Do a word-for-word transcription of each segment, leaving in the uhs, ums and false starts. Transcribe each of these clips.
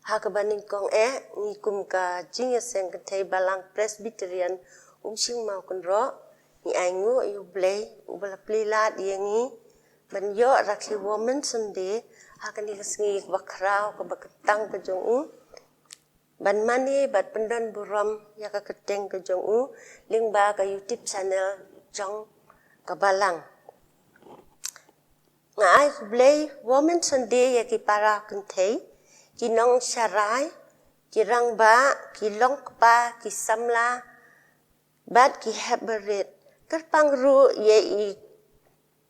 Ha kaba nyngkong eh, ngi kum ka jingïaseng kynthei Balang Presbyterian Umshing Mawkynroh, ngi ai nguh ïa U Blei uba la plie lad ïa ngi ban ïoh rakhe Women's Sunday ha kane ka sngi kaba khraw kaba kyntang ka jong u, ban mane bad pyndon burom ïa ka kyrteng ka jong u lyngba ka YouTube channel jong ka Balang. Nga ai khublei Women's Sunday ïa ki para kynthei, ki nongsharai, ki rangbah, ki longkpa, ki samla bad ki hep barit. Kyrpang ruh ïa i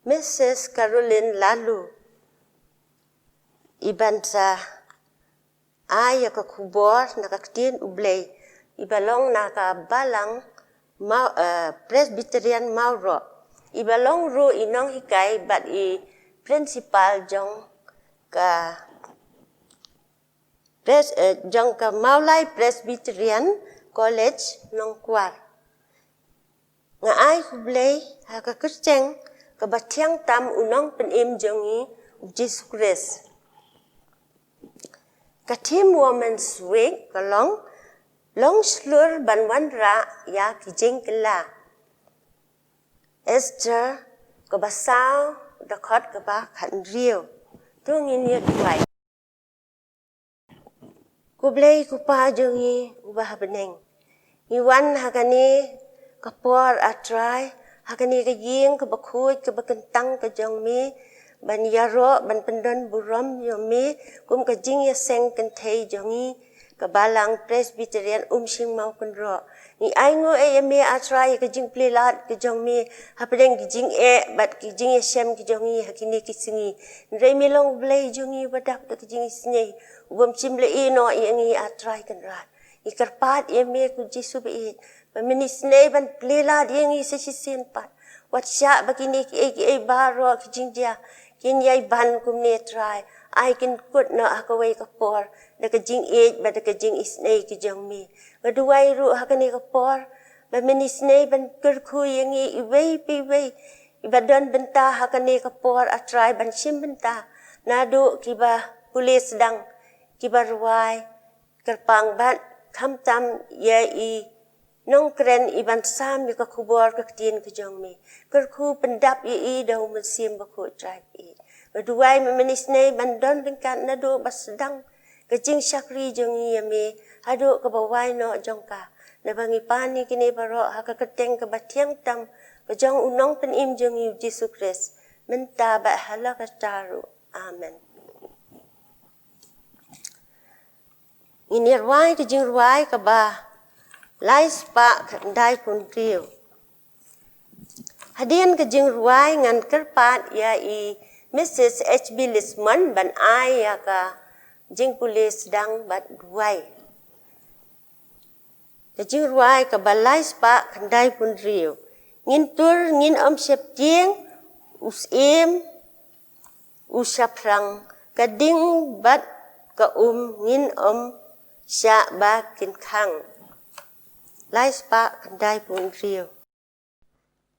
Mrs Caroline Laloo, iban sa ai ïa ka khubor na ka ktien U Blei, iba long na ka Balang Maw-, eh, Presbyterian Mawroh, iba long ruh i nonghikai bad i principal jong ka Pres-, eh, jong ka Mawlai Presbyterian College Nongkwar. Nga ai khublei ha ka kyrteng kaba thiang tam u Nongpynim jong ngi, U Jisu Khrist. Ka theme Women's Week ka long, long shlur ban wanrah ïa ki jingkylla. Esther kaba saw, dkhot kaba khathynriew. To ngin ïa duwai. Ko Blei ko Pa jong ngi uba ha bneng, ngi wan ha kane ka por, A Trai, ha kane ka ïing kaba khuid kaba kyntang ka jong me, ban ïaroh ban pyndon burom ïa me kum ka jingïaseng kynthei jong ngi, ka Balang Presbyterian Umshing Mawkynroh. Ngi ai nguh ïa me, A Trai, ïa ka jingplie lad ka jong me hapdeng ki jingeh bad ki jingïashem ki jong ngi ha kine ki sngi. Hynrei me long U Blei jong ngi uba dap da ka jingisynei, u bym shym la ïehnoh ïa ngi, A Trai Kynrad. Ngi kyrpad ïa me, ko Jisu ba ïeit, ba men isynei ban plie lad ïa ngi sa shisien pat. Wat shah ba kine kiei kiei baroh ki jingjia kin ïai ban kumne, Trai. Ai kin kut noh ha kawei ka por da ka jingïeit bad da ka jingisynei ki jong me. Nga duwai ruh ha kane ka por ba men isynei ban kyrkhu ïa ngi iwei pa iwei iba don bynta ha kane ka por, A Trai, ban shim bynta, naduh kiba pule sdang, kiba rwai, kyrpang bad khamtam ïa i nongkren iban sam ïa ka khubor ka ktien ka jong me. Kyrkhu pyndap ïa i da u Mynsiem Bakhuid, Trai. Nga duwai me men isynei ban don ryngkat naduh ba sdang ka jingshakri jong ngi ïa me haduh kaba wai noh jong ka. Naba ngi pan ïa kine baroh ha ka kyrteng kaba thiang tam ka jong u Nongpynim jong ngi, U Jisu Khrist, mynta bad hala karta ruh. Amen. Ngin ïa rwai ka jingrwai kaba lai spah khyndai phew hynriew. Hadien ka jingrwai ngan kyrpad ïa i Mrs H B Lismon ban ai ïa ka jingpule sdang bad duwai. Ka jingrwai kaba lai spah khyndai phew hynriew. Ngin tur ngin ym sheptieng, u syiem u shaphrang, ka ding bad ka um ngin ym shah ba kin khang. Lai spah khyndai phew hynriew.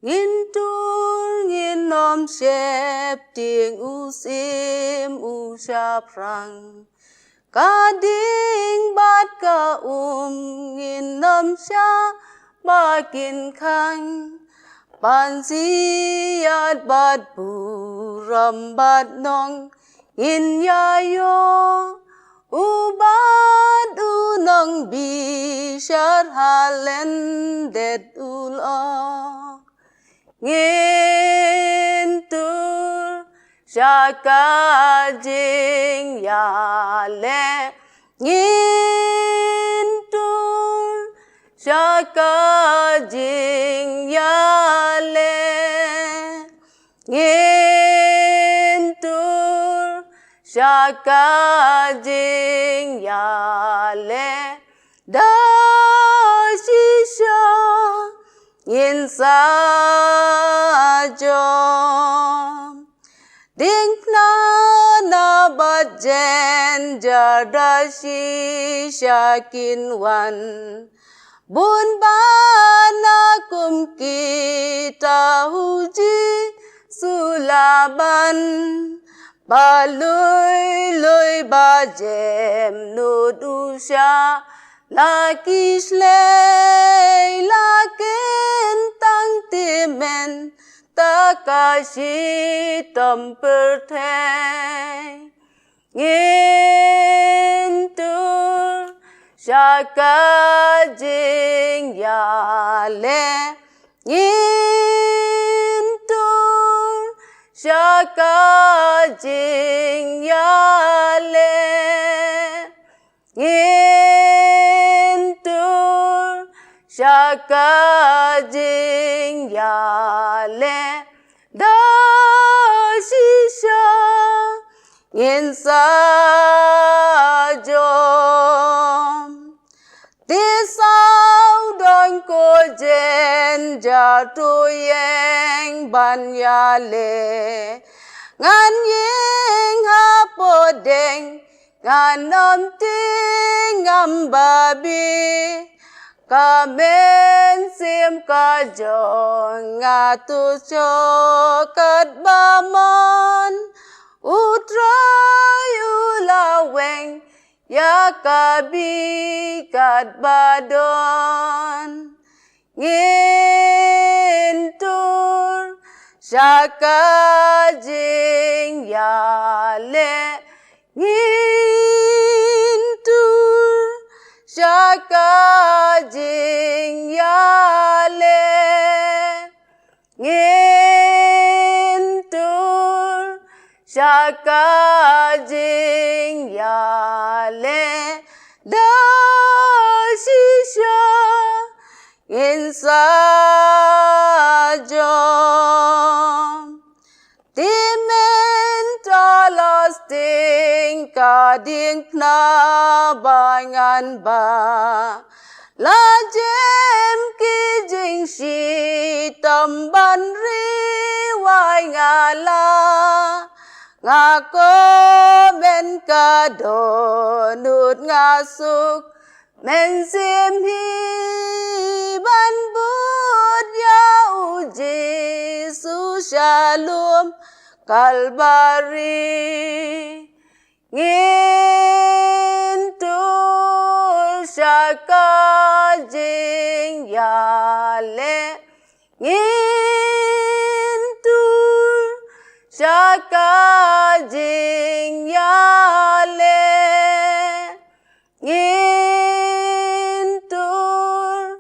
Ngin tur ngin ym sheptieng, u syiem u shaphrang, ka ding bad ka um ngin ym shah ba kin khang. Pan siat bad burom bad nong ngin ïa ïoh, u bad u nongbishar ha lyndet u lyoh. Ngin tur sha ka jingïaleh, ngin tur sha ka jingïaleh. Ngin tur sha ka jingïaleh, da shisha ngin sa jom. Diengphna na bad jynjar da shisha kin wan. Bun bana kum kita u Jisu la ban. Ba lui lui ba jem nud u sha la ki shlei la ken tang timen ta ka shitom pyrthei. Ngin tur sha ka jingïaleh. Ngin tur sha ka jingïaleh. Ngin tur sha ka jingïaleh. Da shisha ngin sa jom. Te saw don ko jen ja tu ïeng ban ïaleh. Ngan ïeng ha podeng ngan ym tieng ym babi. Ka mynsiem ka jong nga tu sho katba mon. U Trai u la weng ïa ka bikatba don. Ngin tur sha ka jingïaleh. Ngin tur sha ka jingïaleh. Ngin tur sha ka jingïaleh. Da shisha ngin sa jom. Timen ta la sting ka diengphna ba ngan ba. La jem ki jingshitom ban ri wai nga la. Nga komen ka dohnud nga suk. Mynsiem hi ban bud ïa u Jisu sha lum Kalbari. Ngin tur sha ka jingïaleh. Ngin tur sha ka jingïaleh. Ngin tur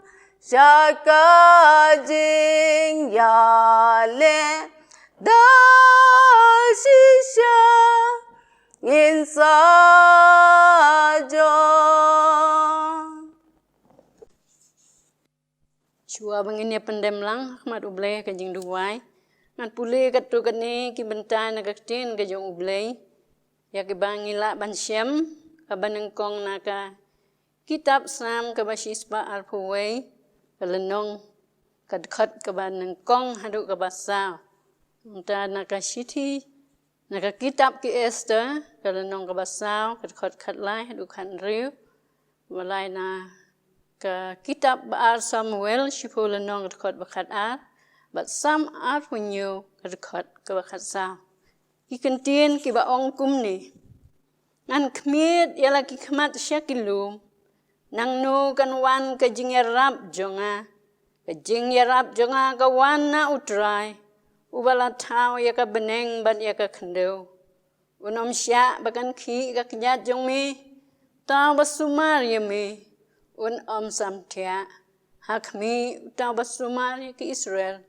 sha ka jingïaleh. Da shisha ngin sa jom. Shuwa ba ngin ïa pyndem lang ha khmat U Blei ka jingduwai, ngan pule katto katne ki bynta na ka ktien ka jong U Blei ïa kiba ngi lah ban shem, kaba nyngkong na ka kitab Salm kaba shispah arphew wei, ka lynnong, ka dkhot kaba nyngkong haduh kaba saw. Nangta na ka shithi, na ka kitab ki Esther, ka lynnong kaba saw, ka dkhot khatlai haduh khathynriew. Ba lai na ka kitab ba ar Samuel, shiphew lynnong, ka dkhot ba khatar, bad Salm arphew hynñiew, ka dkhot kaba khatsaw. Ki kyntien kiba ong kumne: Ngan khmied ïa la ki khmat sha ki lum. Nangno kan wan ka jingïarap jong nga? Ka jingïarap jong nga ka wan na U Trai, uba la thaw ïa ka bneng bad ïa ka khyndew. Un ym shah ba kan khih ka kjat jong me. Uta uba sumar ïa me un ym samthiah. Ha khmih, uta uba sumar ïa ki Israel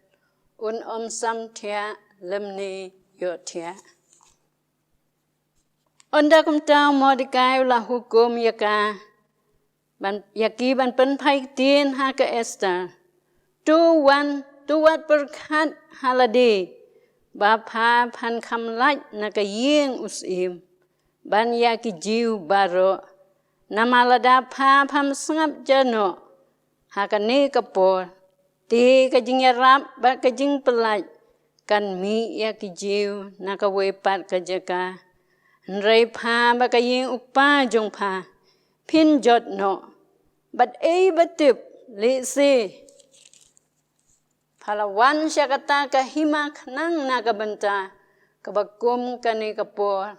un ym samthiah lymne ïohthiah. Ynda kumta u Mordekai u la hukum ïa ka ban, ïa ki ban pynphai ktien ha ka Esther. To wan, to wad pyrkhat ha lade ba pha phan kham lait na ka ïing u syiem ban ïa ki Jiw baroh. Namar lada pha pham sngap ja noh ha kane ka por, te ka jingïarap bad ka jingpyllait kan mih ïa ki Jiw na kawei pat ka jaka. Hynrei pha bad ka ïing u kpa jong pha phin jot noh. Bad ei ba tip, lehse pha la wan sha kata ka hima khnang na ka bynta kaba kum kane ka por.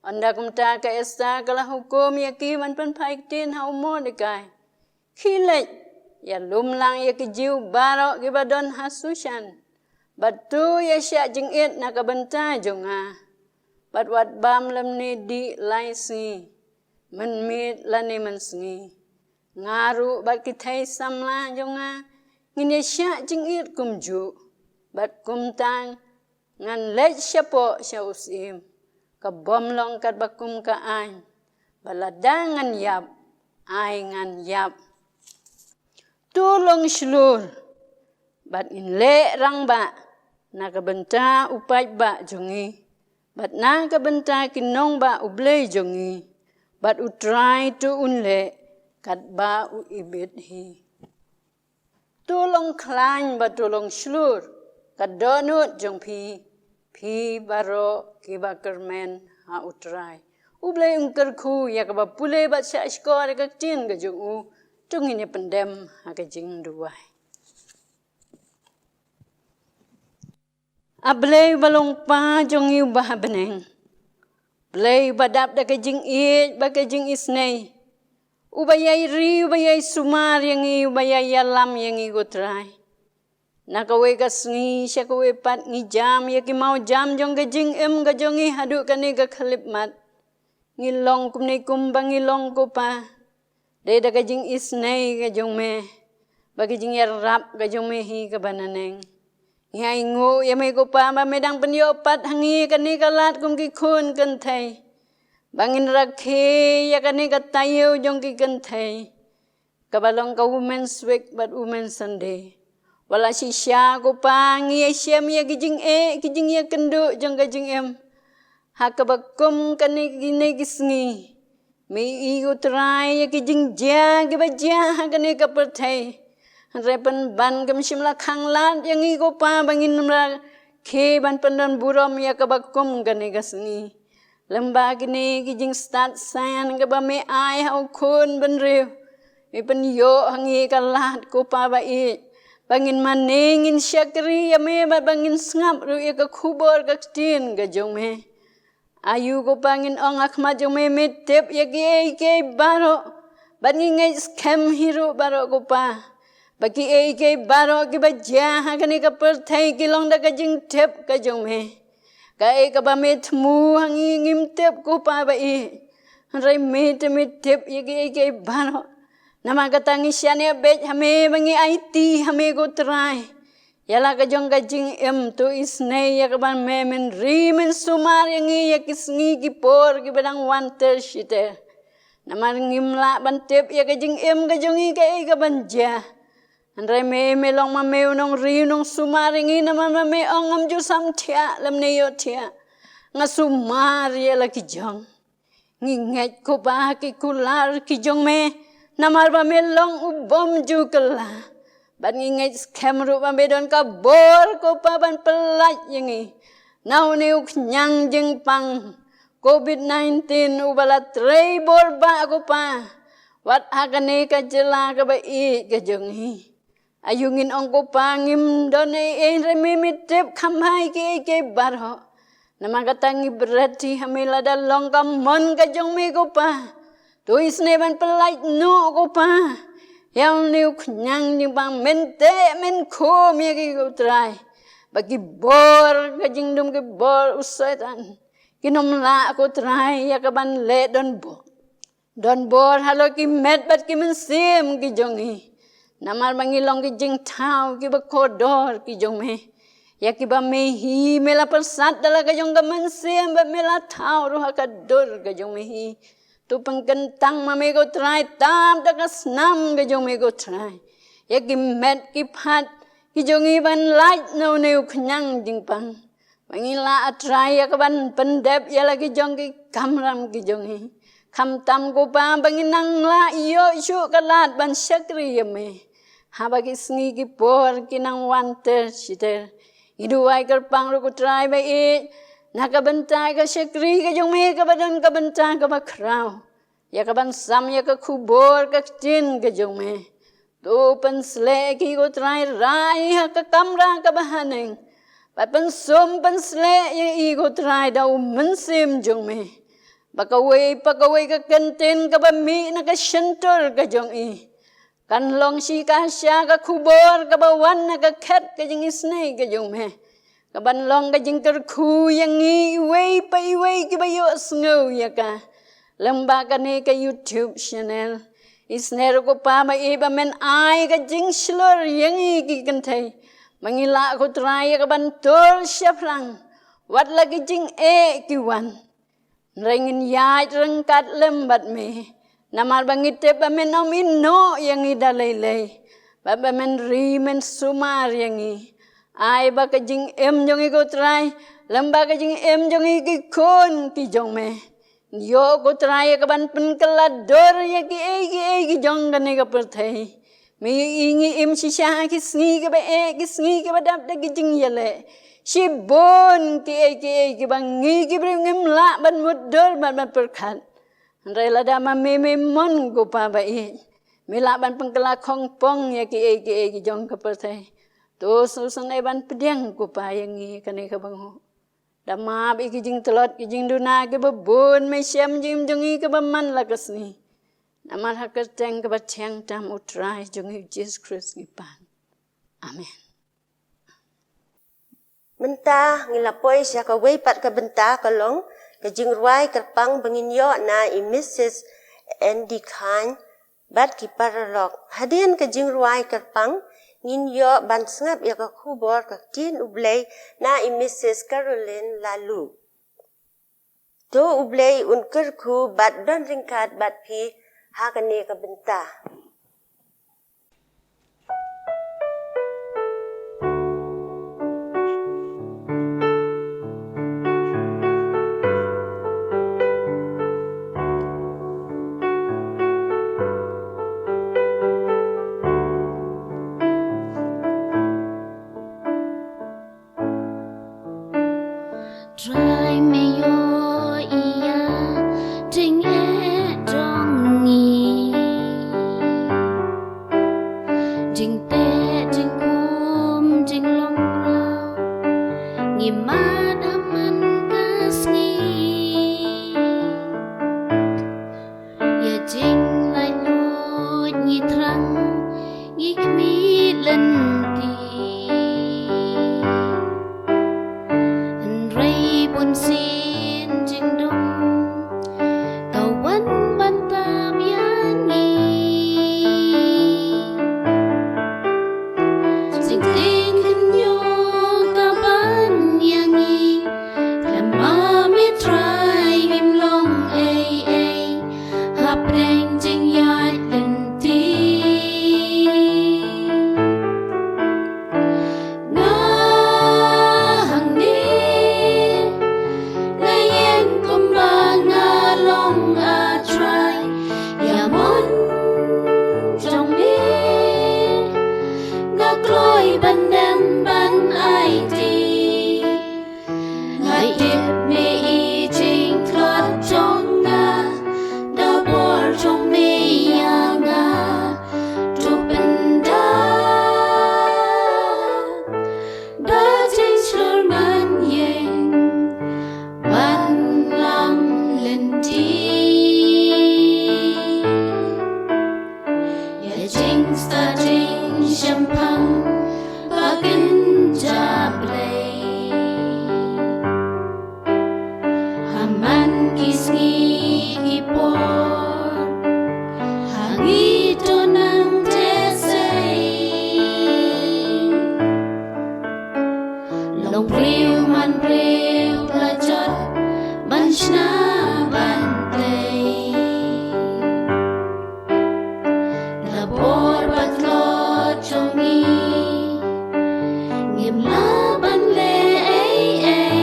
Ynda kumta ka Esther ka la hukum ïa ki ban pynphai ktien ha u Mordekai. Khie leit, ïalum lang ïa ki Jiw baroh kiba don ha Sushan. Bad to ïa shah jingit na ka bynta jong nga. Bad wat bam lymne dih lai sngi, mynmiet lane mynsngi. Nga ruh bad ki thei samla jong nga ngin ïa shah jingit kumjuh. Bad kumta ngan leit shapoh sha u syiem. Ka bym long katba kum ka aiñ, bad lada ngan ïap, ai ngan ïap. To long shlur, bad ngin leh rangbah na ka bynta u paidbah jong ngi, bad na ka bynta ki nongbah U Blei jong ngi. Bad U Trai to un leh katba u ibit hi. To long khlaiñ bad to long shlur ka dohnud jong phi, phi baroh kiba kyrmen ha U Trai. U Blei un kyrkhu ïa kaba pule bad shahshkor ïa ka ktien ka jong u. To ngin ïa pyndem ha ka jingduwai. A Blei ba long Kpa jong ngi uba ha bneng, Blei uba dap da ka jingïeit bad ka jingisynei, uba ïai ri, uba ïai sumar ïa ngi, uba ïai ïalam ïa ngi, ko Trai. Na kawei ka sngi sha kawei pat ngi jam ïa ki mawjam jong ka jingim ka jong ngi haduh kane ka khyllipmat. Ngi long kumne kumba ngi long, ko Pa, dei da ka jingisynei ka jong me, bad ka jingïarap ka jong me hi kaba naneng. Ngi ainguh ïa me, ko Pa, ba me dang pynïoh pat ha ngi kane ka lad kum ki khun kynthei, ba ngin rakhe ïa kane ka taïew jong ki kynthei, kaba long ka Women's Week bad Women's Sunday. Wat la shisha, ko Pa, ngi ïashem ïa ki jingeh, ki jingïakynduh jong ka jingim ha kaba kum kane, kine ki sngi. Me ïohi, ko Trai, ïa ki jingjia kiba jia ha kane ka pyrthei. Hynrei pynban kam shym la khang lad ïa ngi, ko Pa, ba ngin ym rakhe ban pyndon burom ïa kaba kum kane ka sngi. Lem bad kine ki jingstad saiñ kaba me ai ha u khun bynriew, me pynïoh ha ngi ka lad, ko Pa ba ïeit, ba ngin mane ngin shakri ïa me bad ba ngin sngap ruh ïa ka khubor ka ktien ka jong me. Aïu, ko Pa, ngin ong ha khmat jong me, me tip ïa kiei kiei baroh, bad ngi ngeit skhem hi ruh baroh, ko Pa, ba kiei kiei baroh kiba jia ha kane ka pyrthei ki long da ka jingtip ka jong me. Kaei kaba me thmu ha ngi ngim tip, ko Pa ba ïeit, hynrei me te me tip ïa kiei kiei baroh. Namar kata ngi shaniah beit ha me, ba ngi aiti ha me, ko Trai, ïa la ka jong ka jingim. To isynei ïa kaba me mynri mynsumar ïa ngi ïa ki sngi ki por kiba dang wan ter shi ter. Namar ngim lah ban tip ïa ka jingim ka jong ngi kaei kaban jia. Hynrei me, me long ma me u nongri u nongsumar ïa ngi, namar ma me ong, ngam ju sam thiah lymne ïohthiah, nga sumar ïa la ki jong. Ngi ngeit, ko Pa, ki kular ki jong me, namar ba me long u bym ju kylla. Bad ngi ngeit skhem ruh ba me don ka bor, ko Pa, ban pyllait ïa ngi na une u khñiang jingpang covid nineteen uba la trei bor bah, ko Pa, wat ha kane ka jylla kaba ïeit ka jong ngi. Aïu, ngin ong, ko Pa, ngim don ei ei, hynrei me, me tip kham bha ïa kiei kiei baroh. Namar kata ngi bret hi ha me, lada long ka mon ka jong me, ko Pa, to isynei ban pyllait noh, ko Pa, ïa une u khñiang jingpang, men teh men khum ïa ki, ko Trai, ba ki bor ka jingdum, ki bor u Soitan kin ym lah, ko Trai, ïa kaban leh don bor. Don bor halor ki met bad ki mynsiem ki jong ngi. Namar ba ngi long ki jingthaw kiba kordor ki jong me, ïa kiba me hi me la pyrsad da la ka jong ka mynsiem bad me la thaw ruh ha ka dur ka jong me hi. To pynkyntang ma me, ko Trai, tap da ka snam ka jong me, ko Trai, ïa ki met ki phad ki jong ngi ban lait na une u khñiang jingpang. Ba ngin lah, A Trai, ïa kaban pyndep ïa la ki jong ki kamram ki jong ngi. Khamtam, ko Pa, ba ngin nang lah ïoh shuh ka lad ban shakri ïa me haba ki sngi ki por ki nang wan ter shi ter. Ngi duwai kyrpang ruh, ko Trai ba ïeit, na ka bynta ka shakri ka jong me kaba don ka bynta kaba khraw, ïa kaban sam ïa ka khubor ka ktien ka jong me. To pynshlur ki, ko Trai, rai ha ka kamra kaba haneng, Bad pynsum pynsleh ïa i ko Trai da u mynsiem jong me. Ba kawei pa kawei ka kyntien kaba mih na ka shyntur ka jong i kan long shi ka sha ka khubor kaba wan na ka khet ka jingisynei ka jong me. Kaban long ka jingkyrkhu ïa ngi iwei pa iwei kiba ïohsngew ïa ka lyngba kane ka YouTube channel. Isynei ko Pa ba ïeit ba men ai ka jingshlur ïa ngi ki kynthei ba ngi lah ko Trai ïa kaban tur shaphrang wat la ki jingeh ki wan. Hynrei ngin ïaid ryngkat lem bad me. Namar ba ngi tip ba men ym ïehnoh ïa ngi da lei lei. Bad ba men ri men sumar ïa ngi. Ai ba ka jingim jong ngi ko Trai lem bad ka jingim jong ngi ki khun ki jong me. Ïoh ko Trai ïa kaban pynkylla dur ïa kiei kiei ki jong kane ka pyrthei. Me ïohi ngi im shisha ha ki sngi kiba eh, ki sngi kiba dap da ki jingïaleh. Shibun kiei kiei kiba ngi ki briew ngim lah ban mutdur ban, ban pyrkhat. Hynrei lada ma me me mon ko Pa ba ïeit, me lah ban pynkylla khongpong ïa kiei kiei ki jong ka pyrthei. To sngewsynei ban pdiang ko Pa ïa ngi kane ka banguh. Da map ïa ki jingtlot ki jingduna kiba bun me shem jingim jong ngi kaba man la ka sngi. Namar ha ka kyrteng kaba thiang tam u Trai jong ngi Jisu Khrist ngi pan. Amen. Mynta ngi la poi sha kawei pat ka bynta ka long ka jingrwai kyrpang ba ngin ïoh na i Mrs Andy Khan bad ki paralok. Hadien ka jingrwai kyrpang ngin ïoh ban sngap ïa ka khubor ka ktien U Blei na i Mrs Caroline Laloo. To U Blei un kyrkhu bad don ryngkat bad phi ha kane ka bynta. Trai me ïohi ïa jingeh jong ngi. Jingteh jingkum jinglong raw ngi mad ha man ka sngi. Ïa jinglaitluid ngi thrang ngi khmih lynti. Hynrei bunsien jingdum ka wan ban tam ïa ngi. Jingtieng khynñiuh ka ban ïa ngi. Lem ma me Trai ngim long ei ei hapdeng jingïaid lynti. Nga hangne nga ïeng kumba nga long, ah Trai. Ïa mon jong me nga kloi ban dem ban aiti. Nga tip me i jingtlot jong nga, da bor jong me ïa nga to pynda. Da jingshlur man ïeng ban lam lynti. Ïa jingstad jingshemphang ba kynja Blei. Ha man ki sngi ki por ha ngi to nang teh sei. Long briew man briew la jot ban shna ban tei. La bor bad tlot jong ngi ngim lah ban leh ei ei.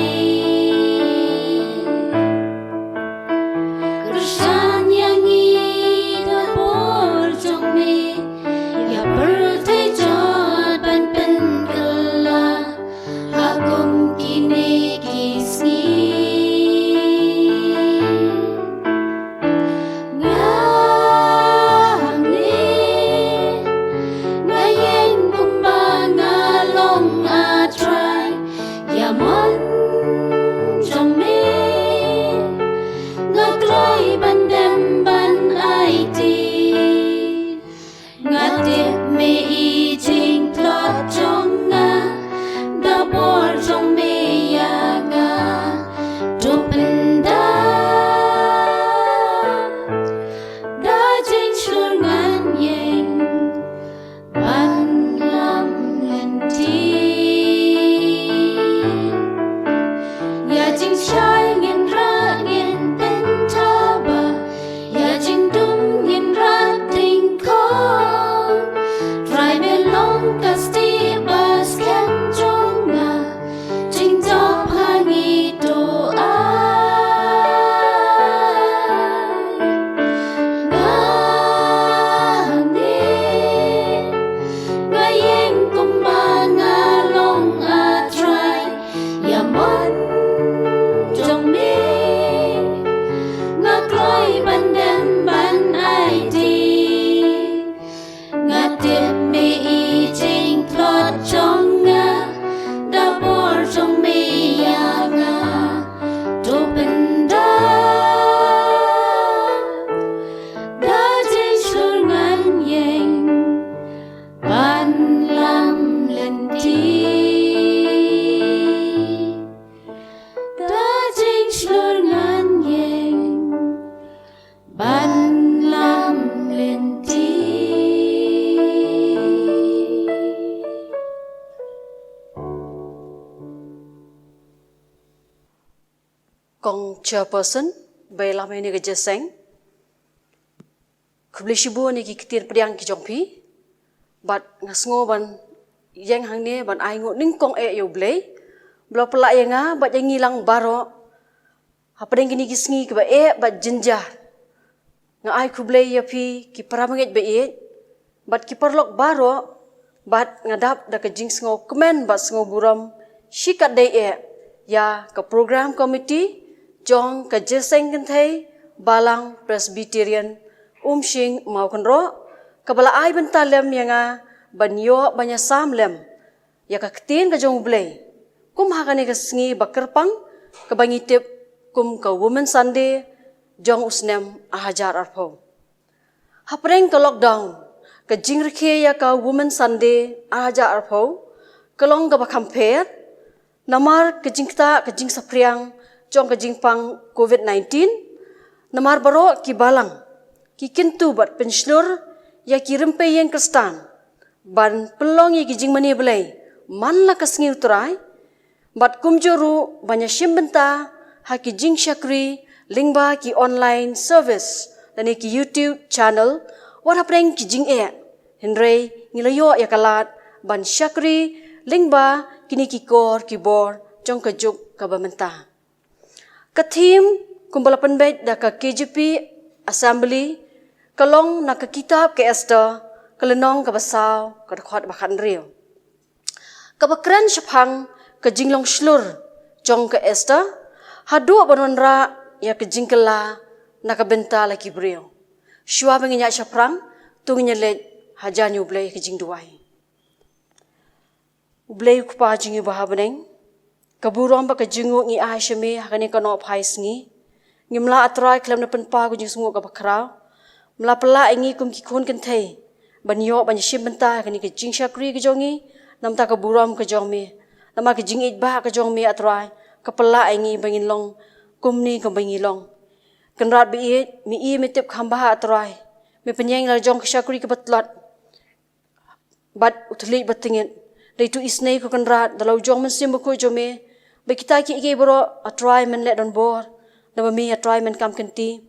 Kyrshan ïa ngi da bor jong me, ïa pyrthei jot ban pynkylla ha kum kine ki sngi. Nga hangne nga ïeng kumba nga long, ah Trai. Kong Chairperson, ba la ïalam ïa kane ka jingïaseng. Khublei shibun ïa ki ktien pdiang ki jong phi. Bad nga sngew ban ïeng hangne ban ai nguh nyngkong eh ïa U Blei ba la pynlah ïa nga bad ïa ngi lang baroh hapdeng kine ki sngi kiba eh bad jynjar. Nga ai khublei ïa phi ki para bangeit ba ïeit bad ki paralok baroh, bad nga dap da ka jingsngew kmen bad sngew burom shikatdei eh ïa ka program committee jong ka jingïaseng kynthei Balang Presbyterian Umshing Mawkynroh, kaba la ai bynta lem ïa nga ban ïoh ban ïasam lem ïa ka ktien ka jong U Blei kum ha kane ka sngi ba kyrpang, kaba ngi tip kum ka Women Sunday jong u snem ar hajar arphew. Hapdeng ka lockdown, ka jingrkhie ïa ka Women Sunday ar hajar arphew ka long kaba kham pher, namar ka jingktah ka jingsaphriang jong ka jingpang covid nineteen. Namar baroh ki balang ki kyntu bad pynshlur ïa ki rympei ïing Khristan ban pynlong ïa ki jingmane Blei man la ka sngi U Trai, bad kumjuh ruh ban ïashim bynta ha ki jingshakri lyngba ki online service lane ki YouTube channel, wat hapdeng ki jingeh. Hynrei ngi la ïoh ïa ka lad ban shakri lyngba kine ki kor ki bor jong ka juk kaba mynta. Ka theme kumba la pynbeit da ka K J P Assembly ka long na ka kitab ka Esther, ka lynnong kaba saw, ka dkhot ba khathynriew. Kaba kren shaphang ka jinglong shlur jong ka Esther haduh ban wanrah ïa ka jingkylla na ka bynta la ki briew. Shuwa ba ngin ïaid shaphrang, to ngin ïaleit hajan ïa U Blei ha ka jingduwai. U Blei U Kpa jong ngi uba ha bneng, ka burom bad ka jingnguh ngi ai sha me ha kane ka nohphai sngi. Ngim lah, A Trai, khlem da pynpaw ka jingsngewnguh kaba khraw. Me la pynlah ïa ngi kum ki khun kynthei ban ïoh ban ïashim bynta ha kane ka jingshakri ka jong ngi na ka bynta ka burom ka jong me. Namar ka jingïeit ba ka jong me, A Trai, ka pynlah ïa ngi ba ngin long kumne kumba ngi long. Kynrad ba ïeit, me i me tip kham bha, A Trai. Me pynïeng la jong ka shakri kaba tlot bad u thylliej ba tyngit. Dei to isynei, ko Kynrad, da la u jong Mynsiem Bakhuid jong me, ba kita kiei kiei baroh, A Trai, men leh donbor, naba me, A Trai, men kam kynti.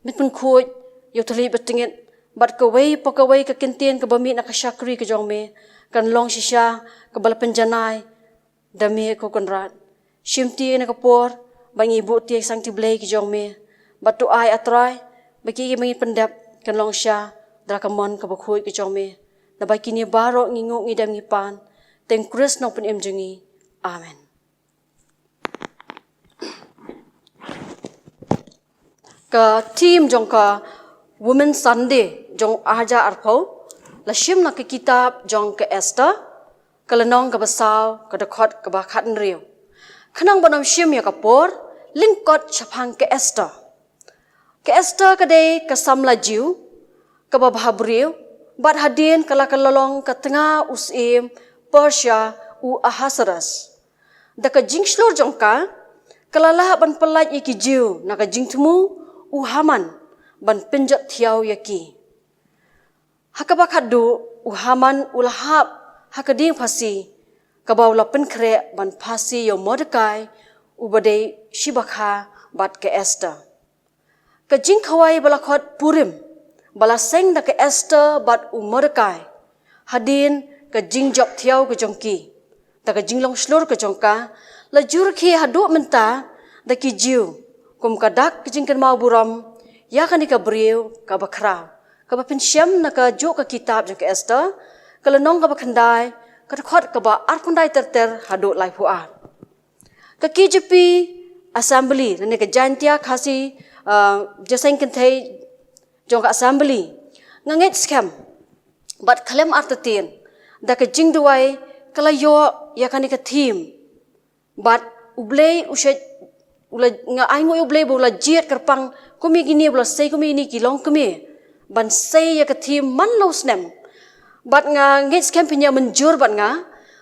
Men pynkhuid ïa u thylliej ba tyngit, bad kawei pa kawei ka kyntien kaba mih na ka shakri ka jong me kan long shisha kaba la pynjanai da me, ko Kynrad. Shimti ïa kane ka por ba ngi buh ïa ki sangti Blei ki jong me, bad to ai, A Trai, ba kiei kiei ba ngi pyndep kan long shisha da ka mon kaba khuid ka jong me. Naba kine baroh ngi nguh, ngi dem, ngi pan ha kyrteng U Khrist, u Nongpynim jong ngi. Amen. Ka theme jong ka Women Sunday jong ar hajar arphew la shim na ka kitab jong ka Esther, ka lynnong kaba saw, ka dkhot kaba khathynriew. Khnang ban ym shim ïa ka por, lyngkot shaphang ka Esther. Ka Esther ka dei ka samla Jiw kaba bhabriew, bad hadien ka la ka la long ka tnga u syiem Persia u Ahasuerus. Da ka jingshlur jong ka, ka la lah ban pyllait ïa ki Jiw na ka jingthmu u Haman ban pynjot thiaw ïa ki. Ha kaba khatduh, u Haman u la hap ha ka dieng phasi, kaba u la pynkhreh ban phasi ïa u Mordekai, uba dei shibakha bad ka Esther. Ka jingkhawai ba la khot Purim ba la seng da ka Esther bad u Mordekai, hadien ka jingjop thiaw ka jong ki, da ka jinglong shlur ka jong ka, la ju rkhie haduh mynta da ki Jiw kum ka dak ka jingkynmaw burom ïa kane ka briew kaba khraw, kaba pynshem na kajuh ka kitab jong ka Esther, ka lynnong kaba khyndai, ka dkhot kaba arphew khyndai ter ter haduh laiphew ar. Ka K J P Assembly, lane ka Jaintia Khasi, ah, jingïaseng kynthei jong ka Assembly, nga ngeit skhem bad khlem artatien, da ka jingduwai ka la ïoh ïa kane ka theme. Bad U Blei u shait, u la, nga ai nguh ïa U Blei ba u la jied kyrpang kum ïa kine, ba la sei kum ïa kine ki longkmie ban sei ïa ka theme man la u snem. Bad nga ngeit skhem phin ïa mynjur bad nga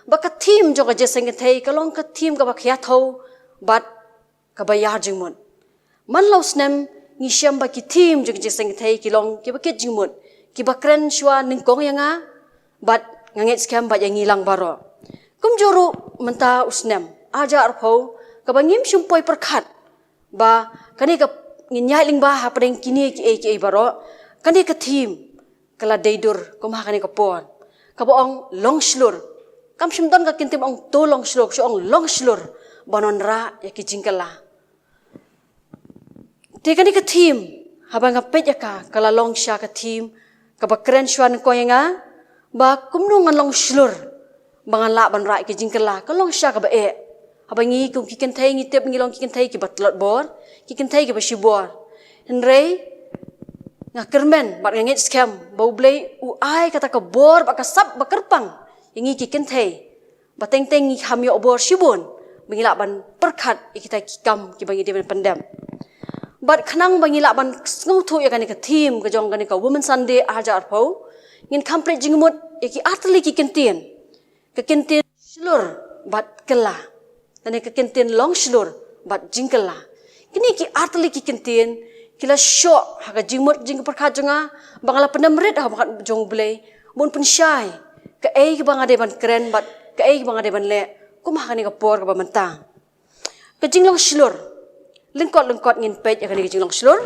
ba ka theme jong ka jingïaseng kynthei ka long ka theme kaba khia thew bad kaba ïar jingmut. Man la u snem ngi shem ba ki theme jong ka jingïaseng kynthei ki long kiba kit jingmut, kiba kren shuwa nyngkong ïa nga, bad nga ngeit skhem bad ïa ngi lang baroh. Kumjuh ruh mynta u snem ar hajar arphew, kaba ngim shym poi pyrkhat Ba kane ka ngin ïaid lyngba hapdeng kine kiei kiei baroh, kane ka theme ka la dei dur kum ha kane ka por, kaba ong long shlur. Kam shym don ka kyntien ong to long shlur, shu ong long shlur ban wanrah ïa ki jingkylla. Te kane ka theme, haba nga peit ïa ka, ka la long shisha ka theme kaba kren shuwa nyngkong ïa nga, ba kumno ngan long shlur ba ngan lah ban rah ïa ki jingkylla, ka long shisha kaba eh. Haba ngi kum ki kynthei ngi tip ngi long ki kynthei kiba tlot bor, ki kynthei kiba shibor. Hynrei nga kyrmen bad nga ngeit skhem ba U Blei u ai kata ka bor bad ka sap ba kyrpang ïa ngi ki kynthei, ba teng teng ngi kham ïoh bor shibun ba ngi lah ban pyrkhat ïa kita ki kam kiba ngi dei ban pyndep. Bad khnang ba ngi lah ban sngewthuh ïa kane ka theme ka jong kane ka Women Sunday arja arphew, ngin kham pynleit jingmut ïa ki artylli ki kyntien. Ka kyntien shlur bad kylla, lane ka kyntien long shlur bad jingkylla. Kine ki artylli ki kyntien ki la shoh ha ka jingmut jingpyrkhat jong nga, ba nga la pyndem rit ha ka mat jong U Blei ban pynshai kaei kaba nga dei ban kren bad kaei kaba nga dei ban leh kum ha kane ka por kaba mynta. Ka jinglong shlur. Lyngkot lyngkot ngin peit ïa kane ka jinglong shlur.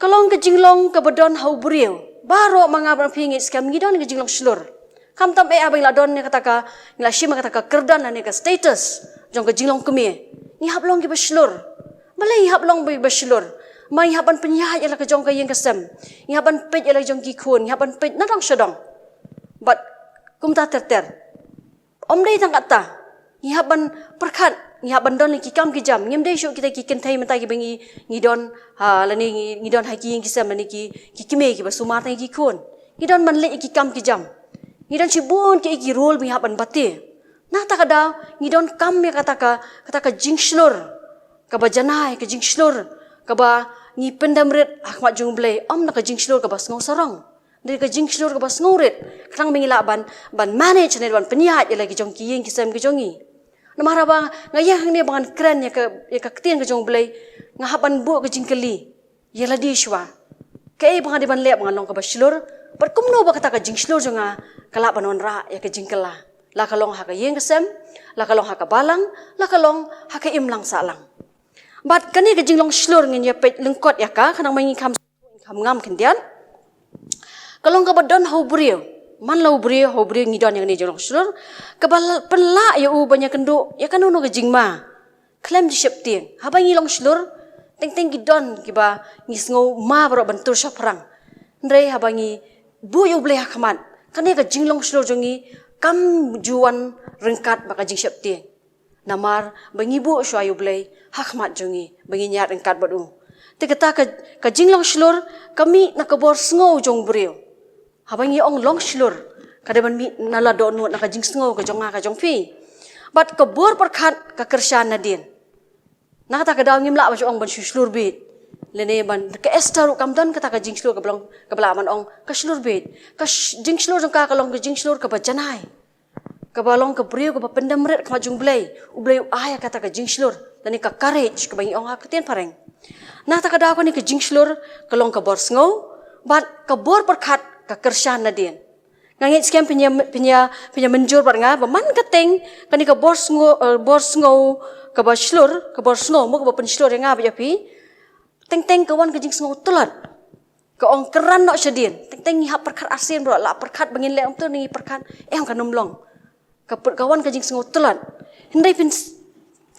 Ka long ka jinglong kaba don ha u briew. Baroh ma nga bad phi ngi skhem ngi don ka jinglong shlur. Khamtam eh haba ngi la don ïa kata ka, ngi la shim ïa kata ka kyrdan lane ka status jong ka jinglong kmie, ngi hap long kiba shlur. Balei ngi hap long ba, ba shlur? Ma ngi hap ban pynïaid ïa la ka jong ka ïing ka sem, ngi hap ban peit ïa la ka jong ki khun, ngi hap ban peit na dong sha dong. Bad kumta ter ter. Ym dei tang katta, ngi hap ban pyrkhat, ngi hap ban don ïa ki kam ki jam. Ngim dei shuh kita ki kynthei mynta kiba ngi, ngi don ha, lane ngi, ngi don ha ki ïing ki sem lane ki, ki kmie kiba sumar tang ïa ki khun. Ngi don ban leh ïa ki kam ki jam. Ngi don shibun ki, ki role ba ngi hap ban bati. Na kata ka daw ngi donkam ïa kata ka, kata ka jingshlur kaba janai, ka jingshlur kaba ngi pyndem rit ha khmat jong U Blei, ym na ka jingshlur kaba sngew sarong. Dei ka jingshlur kaba sngewrit, khnang ba ngi lah ban, ban manage ne ban pynïaid ïa la ki jong ki ïing ki sem ki jong ngi. Namar haba nga ïeng hangne ba ngan kren ïa ka, ïa ka ktien ka jong U Blei, nga hap ban buh ka jingkylli ïa lade shuwa. Kaei ba nga dei ban leh ba ngan long kaba shlur, bad kumno ba kata ka jingshlur jong nga ka lah ban wanrah ïa ka jingkylla, la ka long ha ka ïing ka sem, la ka long ha ka balang, la ka long ha ka imlang sahlang. Bad kane ka jinglong shlur ngin ïa peit lyngkot ïa ka, khnang ba ngi kham, kham ngam khyndiat. Ka long kaba don ha u briew. Man la u briew, ha u briew ngi don ïa kane ka jinglong shlur kaba la, pynlah ïa u ban ïakynduh ïa kano kano ka jingma khlem jingsheptieng. Haba ngi long shlur, teng teng ki don kiba ngi sngew ma baroh ban tur shaphrang. Hynrei haba ngi buh ïa U Blei ha khmat, kane ka jinglong shlur jong ngi kam ju wan ryngkat bad ka jingsheptieng. Namar ba ngi buh shuwa ïa U Blei ha khmat jong ngi, ba ngin ïaid ryngkat bad u. Te kata ka, ka jinglong shlur ka mih na ka bor sngew jong u briew. Haba ngi ong long shlur, ka dei ban mih na la dohnud, na ka jingsngew ka jong nga ka jong phi. Bad ka bor pyrkhat ka kyrshan nadien. Na kata ka daw ngim lah ban shu ong ban shu shlur beit. Lane ban, ka Esther ruh kam don kata ka jingshlur kaba long, kaba lah ban ong ka shlur beit. Ka sh-, jingshlur jong ka ka long ka jingshlur kaba janai, kaba long ka briew kaba pyndem rit ha khmat jong U Blei. U Blei u ai ïa kata ka jingshlur lane ka courage kaba ngi ong ha ka ktien phareng. Na kata ka daw kane ka jingshlur ka long ka bor sngew, bad ka bor pyrkhat ka kyrshan nadien. Nga ngeit skhem phin ïa, phin ïa, phin ïa mynjur bad nga ba man ka teng kane ka bor sngew, eh, bor sngew kaba shlur, ka bor sngew mo kaba pynshlur ïa nga bad ïa phi, teng teng ka wan ka jingsngew tlot. Ka ong kren noh shadien. Teng teng ngi hap pyrkhat arsien baroh, la pyrkhat ba ngin leh kumto ne ngi pyrkhat, em, kan ym long. Ka py-, ka wan ka jingsngew tlot. Hynrei phin s-,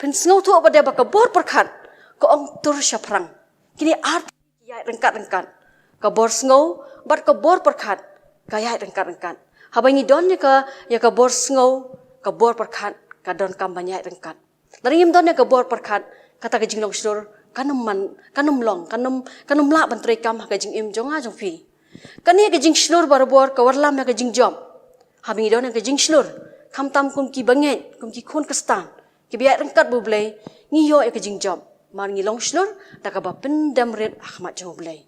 phin sngewthuh pat de ba ka bor pyrkhat ka ong tur shaphrang. Kine ar ki ïaid ryngkat ryngkat. Ka bor sngew bad ka bor pyrkhat ka ïaid ryngkat ryngkat. Haba ngi don ïa ka, ïa ka bor sngew, ka bor pyrkhat ka donkam ban ïaid ryngkat. Lada ngim don ïa ka bor pyrkhat, kata ka jinglong shlur kan ym man, kan ym long, kan ym, kan ym lah ban treikam ha ka jingim jong nga jong phi. Kane ka jingshlur barabor ka wallam ïa ka jingjop. Haba ngi don ïa ka jingshlur, khamtam kum ki bangeit, kum ki khun khristan kiba ïaid ryngkat bad U Blei, ngi ïoh ïa ka jingjop. Namar ngi long shlur da kaba pyndem rit ha khmat jong U Blei.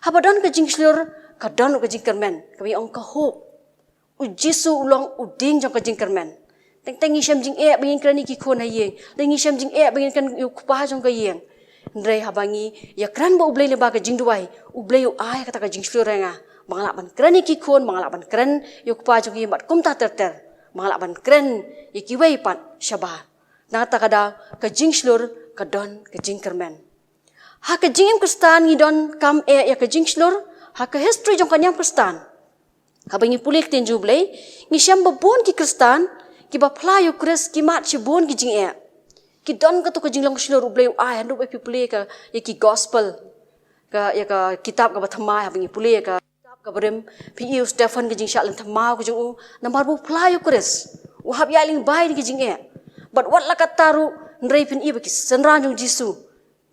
Haba don ka jingshlur ka don ruh ka jingkyrmen, kaba ngi ong ka hope. U Jisu u long u dieng jong ka jingkyrmen. Teng teng ngi shem jingeh ba ngin kren ïa ki khun ha ïing, lane ngi shem jingeh ba ngin kren ïa u kpa jong ka ïing. Hynrei haba ngi ïakren bad U Blei lyngba ka jingduwai, U Blei u ai kata ka jingshlur ïa nga ba nga lah ban kren ïa ki khun, ba nga lah ban kren ïa u kpa jong ka ïing, bad kumta ter ter, ba nga lah ban kren ïa kiwei pat shabar. Na kata ka daw ka jingshlur ka don ka jingkyrmen. Ha ka jingim Khristan ngi donkam eh ïa ka jingshlur, ha ka history jong ka niam Khristan. Haba ngi pule ktien jong U Blei, ngi shem ba bun ki Khristan kiba phla ïa U Khrist ki mad shibun ki jingeh. Ki don kato ka jinglong shlur U Blei u ai, haduh ba phi pule ka, ïa ki gospel, ka, ïa ka kitab kaba thymmai, haba ngi pule ïa ka kitab kaba rim, phi ïohi u Stephen ka jingshah lynti thymmai ka jong u, namar ba u phla ïa U Khrist, u hap ïaid lyngba ïa ki jingeh. Bad wat la katta ruh, hynrei phin ïohi ba ki synran jong U Jisu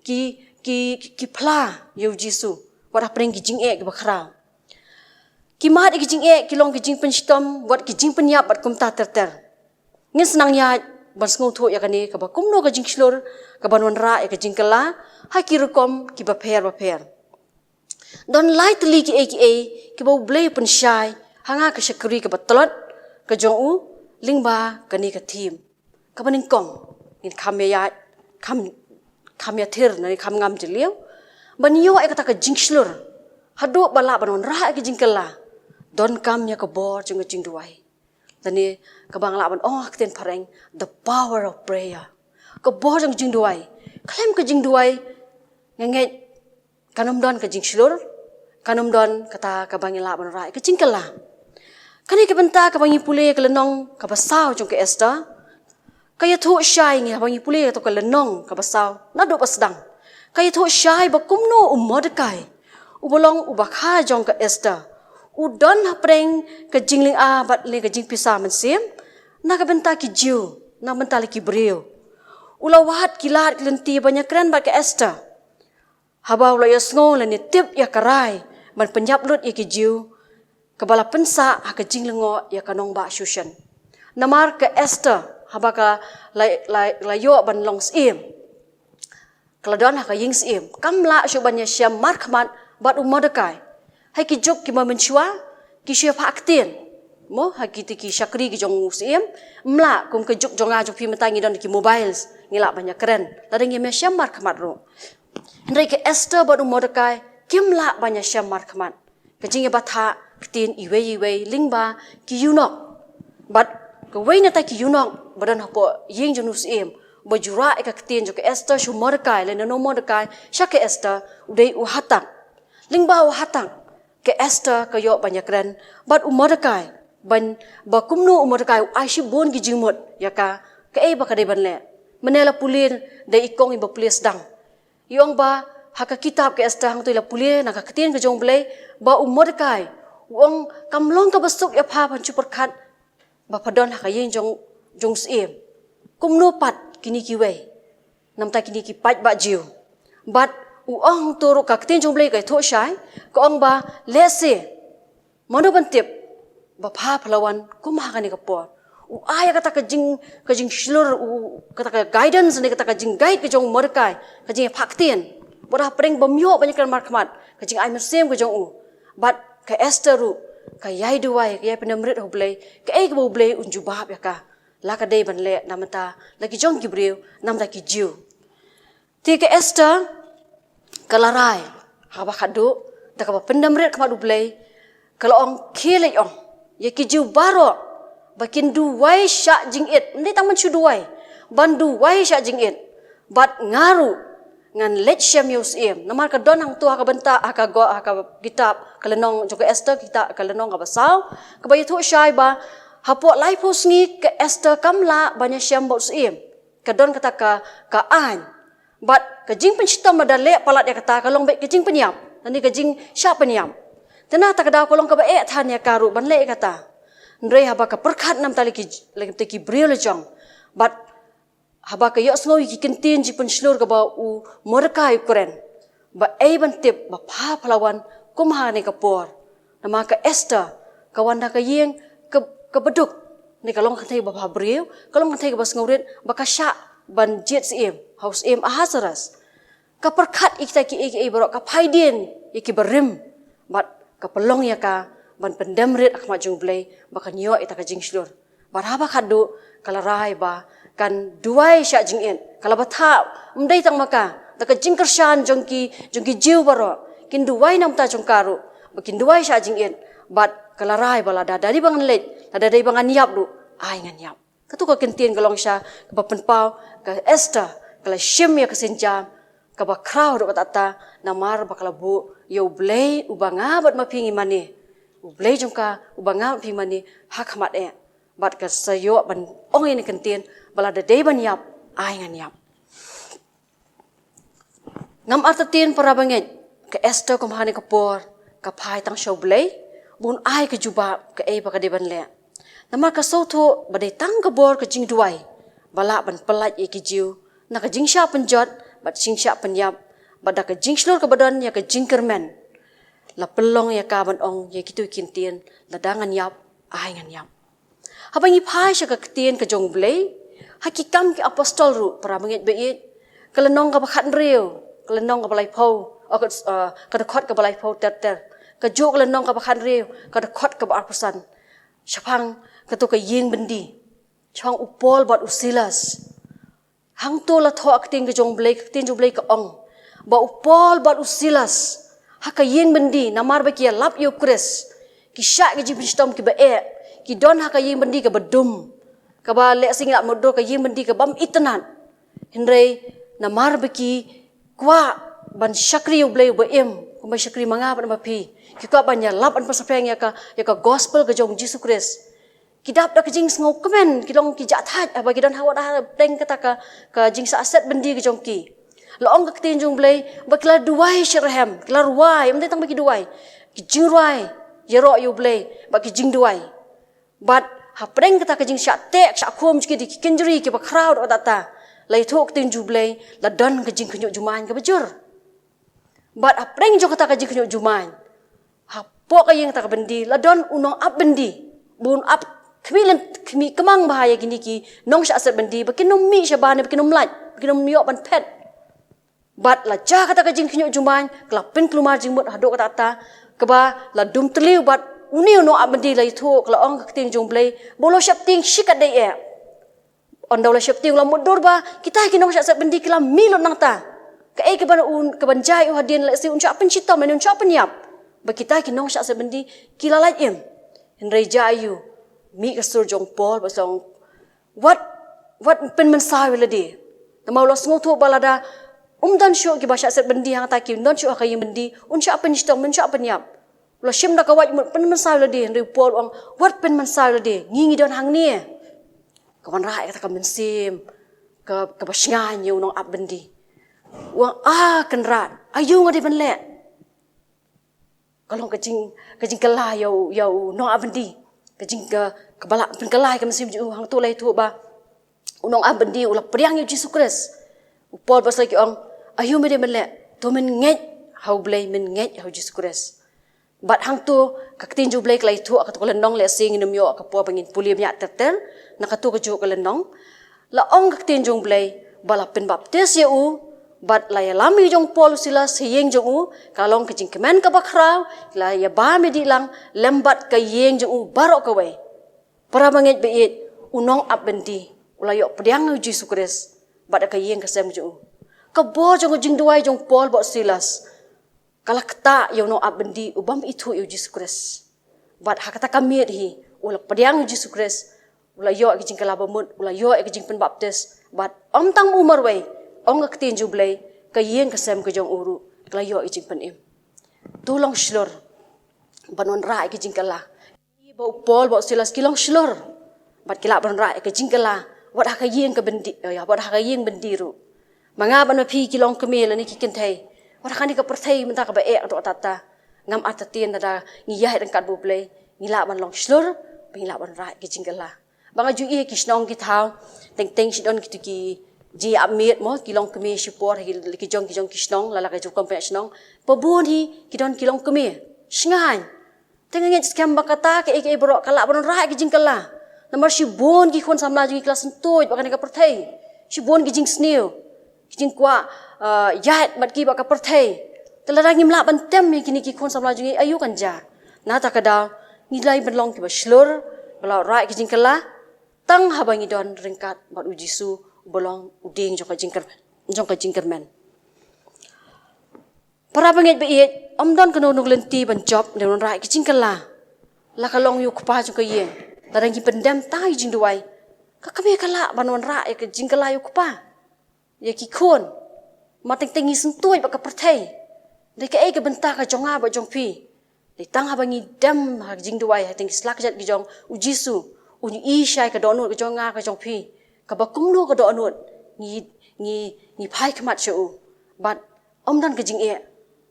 ki, ki, ki, ki phla ïa U Jisu wat hapdeng ki jingeh kiba khraw. Ki mad ïa ki jingeh, ki long ki jingpynshitom, wat ki jingpynïap bad kumta ter ter. Ngin sa nang ïaid ban sngewthuh ïa kane, kaba kumno ka jingshlur kaban wanrah ïa ka jingkylla ha ki rukom kiba pher ba pher. Don lai tylli kiei kiei kiba U Blei u pynshai ha nga ka shakri kaba tlot ka jong u lyngba kane ka theme. Kaba nyngkong, ngin kham ïa, kham, kham ïathir, ne kham ngam jylliew ban ïoh ïa kata ka jingshlur. Haduh ba lah ban wanrah ïa ka jingkylla, donkam ïa ka bor jong ka jingduwai. Lane kaba nga lah ban ong ha ka ktien phareng, the power of prayer. Ka bor jong ka jingduwai. Khlem ka jingduwai, nga ngeit kan ym don ka jingshlur, kan ym don kata kaba ngi lah ban wanrah ïa ka jingkylla. Kane ka bynta kaba ngi pule ka lynnong kaba saw jong ka Esther, ka ïathuh shai ïa ngi, haba ngi pule ïa kato ka lynnong kaba saw naduh ba sdang. Ka ïathuh shai ba kumno u Mordekai, uba long u bakha jong ka Esther, u don hapdeng ka jinglynga bad lane ka jingpisa mynsiem na ka bynta ki Jiw, na ka bynta la ki briew. U la wad ki lad ki lynti ban ïakren bad ka Esther. Haba u la ïohsngew lane tip ïa ka rai ban pynïap lut ïa ki Jiw, kaba la pynsah ha ka jinglyngngoh ïa ka nongbah Shushan. Namar ka Esther, haba ka la, la, la ïoh ban long syiem, ka la don ha ka ïing syiem, kam lah shuh ban ïashem markhmat bad u Mordekai. Ha ki juk kiba mynshuwa, ki shu ïa phah ktien, mo, ha kiti ki shakri ki jong u syiem. Ym lah kum ka juk jong nga jong phi mynta, ngi don ki mobiles, ngi lah ban ïakren, lada ngim ïashem markhmat ruh. Hynrei ka Esther bad u Mordekai kim lah ban ïashem markhmat. Ka jingïabatai ktien iwei iwei lyngba ki eunuch. Bad kawei na kita ki eunuch ba don hapoh ïing jong u syiem, ba ju rah ïa ka ktien jong ka Esther sha u Mordekai, lane na u Mordekai sha ka Esther, u dei u Hatak. Lyngba u Hatak, ka Esther ka ïoh ban ïakren bad u Mordekai, ban, ba kumno u Mordekai u ai shibun ki jingmut ïa ka, kaei ba ka dei ban leh. Mynne la pule da i kong iba pule sdang. I ong ba ha ka kitab ka Esther hangto i la pule na ka ktien ka jong U Blei, ba u Mordekai u ong kam long kaba suk ïa pha ban shu pyrkhat ba pha don ha ka ïing jong, jong u syiem. Kumno pat kine kiwei, na bynta kine ki paidbah Jiw? Bad u ong hangto ruh, ka ktien jong U Blei ka ïathuh shai, ka ong ba lehse mano ban tip ba pha pha la wan kum ha kane ka por. U ai kata ka jing, ka jingshlur, u, kata ka guidance ne kata ka jingguide ka jong u Mordekai, ka jingïaphah ktien. Bad hapdeng bym ïoh ban ïakren markhmat, ka jingai mynsiem ka jong u. Bad ka Esther ruh ka ïai duwai, ka ïai pyndem rit ha U Blei, kaei kaba U Blei un jubab ïa ka, la ka dei ban leh na bynta la ki jong ki briew, na bynta ki Jiw. Te ka Esther ka la rai, haba khatduh, da kaba pyndem rit khmat U Blei, ka la ong, khie leit ong ïa ki Jiw baroh ba kin duwai shah jingit, ym dei tang ban shu duwai, ban duwai shah jingit. Bad nga ruh ngan leit shem ïa u syiem. Namar ka don hangto ha ka bynta, ha ka go, ha ka kitab ka lynnong jong ka Esther, kitab ka lynnong kaba saw, kaba ïathuh shai ba hapoh laiphew sngi ka Esther kam lah ban ïashem bad u syiem. Ka don kata ka, ka aiñ. Bad ka jingpynshitom lada leh palat ïa kata ka long beit ka jingpynïap, lane ka jingshah pynïap. Te na kata ka daw ka long kaba eh than ïa ka ruh ban leh ïa kata. Hynrei haba ka pyrkhat na bynta la ki, la ki briew la jong, bad haba ka ïohsngew ïa ki kyntien jingpynshlur kaba u Mordekai u kren, ba ei ban tip ba pha pha la wan kum ha kane ka por. Namar ka Esther ka wan na ka ïing ka, kaba duk, ne ka long kynthei ba bhabriew, ka long kynthei kaba sngewrit, ba ka shah ban jied syiem ha u syiem Ahasuerus. Ka pyrkhat ïa kita kiei kiei baroh, ka phaidien ïa ki barim, bad ka pynlong ïa ka ban pyndem rit ha khmat jong U Blei ba kan ïoh ïa kata ka jingshlur. Bad haba khatduh ka la rai ba kan duwai shah jingit. Ka la batai, ym dei tang ma ka, da ka jingkyrshan jong ki, jong ki Jiw baroh, kin duwai na bynta jong ka ruh, ba kin duwai shah jingit. Bad ka la rai ba lada dei ba ngan leit, lada dei ba ngan ïap ruh, ai ngan ïap. Kato ka kyntien ka long shisha kaba pynpaw ka Esther Ka la shim ïa ka sienjam kaba khraw haduh katta katta, namar ba ka la buh ïa U Blei uba nga bad ma phi ngi mane, U Blei jong ka uba nga bad phi mane, ha khmat eh. Bad ka sa ïoh ban ong ïa kane ka ktien ba lada dei ban ïap, ai ngan ïap. Ngam artatien para bangeit, ka Esther kum ha kane ka por ka phai tang sha U Blei ba un ai ka jubab kaei ba ka dei ban leh. Namar ka sngewthuh ba dei tang ka bor ka jingduwai ba lah ban pyllait ïa ki Jiw na ka jingshah pynjot bad jingshah pynïap, bad da ka jingshlur kaba don ïa ka jingkyrmen, la pynlong ïa ka ban ong ïa kito ki ktien, lada ngan ïap, ai ngan ïap. Haba ngi phai sha ka ktien ka jong U Blei ha Ki Kam ki Apostol ruh, para bangeit ba ïeit, ka lynnong kaba khathynriew, ka lynnong kaba laiphew, oh, ka, eh, ka dkhot kaba laiphew ter ter, kajuh ka lynnong kaba khathynriew, ka dkhot kaba arphew san, shaphang kato ka ïing byndi, shaphang u Paul bad u Silas. Hangto la thoh ka ktien ka jong U Blei, ka ktien jong U Blei ka ong ba u Paul bad u Silas ha ka ïing byndi, namar ba ki ïalap ïa U Khrist, ki shah ki jingpynshitom kiba eh, ki don ha ka ïing byndi kaba dum, kaba lehse ngi lah mutdur ka ïing byndi ka bym itynnad. Hynrei namar ba ki kwah ban shakri ïa U Blei uba im, kumba shakri ma nga bad ma phi, ki kwah ban ïalap ban pynsaphriang ïa ka, ïa ka gospel ka jong U Jisu Khrist. Ki dap da ka jingsngewkmen, ki long ki jahthait haba ki don ha, wat hapdeng kata ka, ka jingshah set byndi ka jong ki. La ong ka ktien jong U Blei ba ki la duwai shitrhem, ki la rwai, ym dei tang ba ki duwai, ki jingrwai ïaroh ïa U Blei bad ki jingduwai. Bad hapdeng kata ka jingshah teh shah khum jong ki da ki kynjri kiba khraw haduh katta katta, la ïathuh ka ktien jong U Blei, la don ka jingkhynñiuh jumaiñ kaba jur. Bad hapdeng jong kata ka jingkhynñiuh jumaiñ, hapoh ka ïing kata ka byndi la don u nongap byndi, ba un ap khmih lynti, khmih kmang bha ïa kine ki nongshah set byndi ba kin ym mih shabar ne ba kin ym lait, ba kin ym ïoh ban phet. Bad la jia kata ka jingkhynñiuh jumaiñ, ka la pynkulmar jingmut haduh katta katta, kaba la dum tliw bad une u nongap byndi, la ïathuh, ka la ong ka ktien jong U Blei ba u la sheptieng shikatdei eh. Ynda u la sheptieng, u la mutdur ba kita ki nongshah set byndi ki la mih lut nangta. Kaei kaban, kaban jia ïa u hadien, lehse un shah pynshitom ne un shah pynïap, ba kita ki nongshah set byndi ki la lait im. Hynrei jia aiu? Mih ka sur jong u Paul bad u ong, wat, wat pynmynsaw ïa lade. Namar u la sngewthuh ba lada um don shuh kiba shah set byndi hangta, kim don shuh ha ka ïing byndi, un shah pynshitom, un shah pynïap. U la shim da ka wait mut pynmynsaw ïa lade, hynrei u Paul u ong, wat pynmynsaw ïa lade, ngi ngi don hangne. Ka wanrah ïa kata ka mynsiem ka, kaba shngaiñ ïa u nongap byndi. U ong, ah Kynrad, aiu nga dei ban leh? Ka long ka jing, ka jingkylla ïa u, ïa u nongap byndi, ka jing ka, kaba la pynkylla ïa ka mynsiem jong u. Hangto la ïathuh ba u nongap byndi u la pdiang ïa U Jisu Khrist. U Paul bad u Silas ki ong, aiu me dei ban leh? To men ngeit ha U Blei, men ngeit ha U Jisu Khrist. Bad hangto ka ktien jong U Blei ka la ïathuh ha kato ka lynnong, lehse ngin ym ïoh ka por ba ngin pule bniah ter ter na kato kajuh ka lynnong. La ong ka ktien jong U Blei ba la pynbaptis ïa u, bad la ïalam ïa u jong u Paul u Silas ha ïing jong u, ka long ka jingkmen kaba khraw, la ïabam ïadih lang lem bad ka ïing jong u baroh kawei. Para bangeit ba ïeit, u nongap byndi u la ïoh pdiang ïa U Jisu Khrist bad ka ïing ka sem jong u. Ka bor jong ka jingduwai jong u Paul bad u Silas ka la ktah ïa u nongap byndi u bym ithuh ïa U Jisu Khrist. Bad ha kata ka miet hi u la pdiang ïa U Jisu Khrist, u la ïoh ïa ka jingkylla ba mut, u la ïoh ïa ka jingpynbaptis. Bad ym tang u marwei, ong ka ktien jong U Blei, ka ïing ka sem ka jong u ruh ka la ïoh ïa ka jingpynim. To long shlur ban wanrah ïa ka jingkylla. Ba u Paul bad u Silas ki long shlur bad ki lah ban wanrah ïa ka jingkylla wat ha ka ïing ka byndi, eh, wat ha ka ïing byndi ruh. Ma nga bad ma phi ki longkmie lane ki kynthei, wat ha kane ka pyrthei mynta kaba eh haduh katta katta, ngam artatien lada ngi ïaid ryngkat bad U Blei ngi lah ban long shlur ba ngi lah ban wanrah ïa ka jingkylla. Ba nga ju ïohi ha ki shnong ki thaw, teng teng shi don kito ki jingïap miet mo, ki longkmie shipor ha ki, ki jong, ki jong ki shnong, la la ka jong ka rukom pynïaid shnong. Ba bun hi ki don ki longkmie shngaiñ. Te nga ngeit skhem ba kata kaei kaei baroh ka lah ban wanrah ïa ka jingkylla. Namar shibun ki khun samla jong ngi ki la syntuid bad kane ka pyrthei. Shibun ki jingsniew, ki jingkwah, ah, ïaid bad ki bad ka pyrthei. Te lada ngim lah ban tem ïa kine ki khun samla jong ngi, aiu kan jia? Na kata ka daw ngi dei ban long kiba shlur, ba la wanrah ïa ka jingkylla tang haba ngi don ryngkat bad U Jisu uba long u dieng jong ka jingkyrmen, jong ka jingkyrmen. Para bangeit ba ïeit, ym don kano kano ka lynti ban jop ne wanrah ïa ka jingkylla. La ka long ïa u kpa jong ka ïing, lada ngi pyndem tang ïa ka jingduwai, ka kmie ka lah ban wanrah ïa ka jingkylla ïa u kpa. ïa ki khun. Namar teng teng ngi syntuid bad ka pyrthei. Dei kaei ka bynta ka jong nga bad jong phi? Dei tang haba ngi dem ha ka jingduwai, ha teng ki sla kjat ki jong u Jisu, un ïohi shai ka dohnud ka jong nga ka jong phi. Kaba kumno ka dohnud ngi, ngi, ngi phai khmat sha u. Bad ym don ka jingeh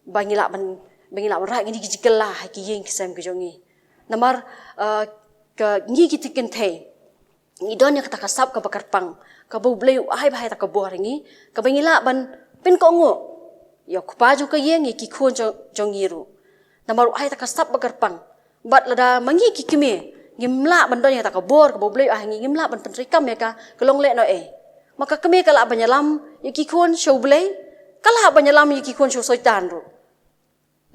ba ngi lah ban, ba ngi lah ban rah ïa kine ki jingkylla ha ki ïing ki sem ki jong ngi. Namar, eh, ka ngi ki kynthei, ngi don ïa kata ka sap kaba kyrpang, kaba U Blei u ai bha ïa kata ka bor ha ngi, kaba ngi lah ban pynkohnguh ïa u kpa jong ka ïing, ïa ki khun jong, jong ngi ruh. Namar u ai kata ka sap ba kyrpang. Bad lada ma ngi ki kmie ngim lah ban don ïa kata ka bor kaba U Blei u ai ha ngi, ngim lah ban pyntreikam ïa ka, ka long lehnohei? Ma ka kmie ka lah ban ïalam ïa ki khun sha U Blei, ka lah ban ïalam ïa ki khun sha u Soitan ruh.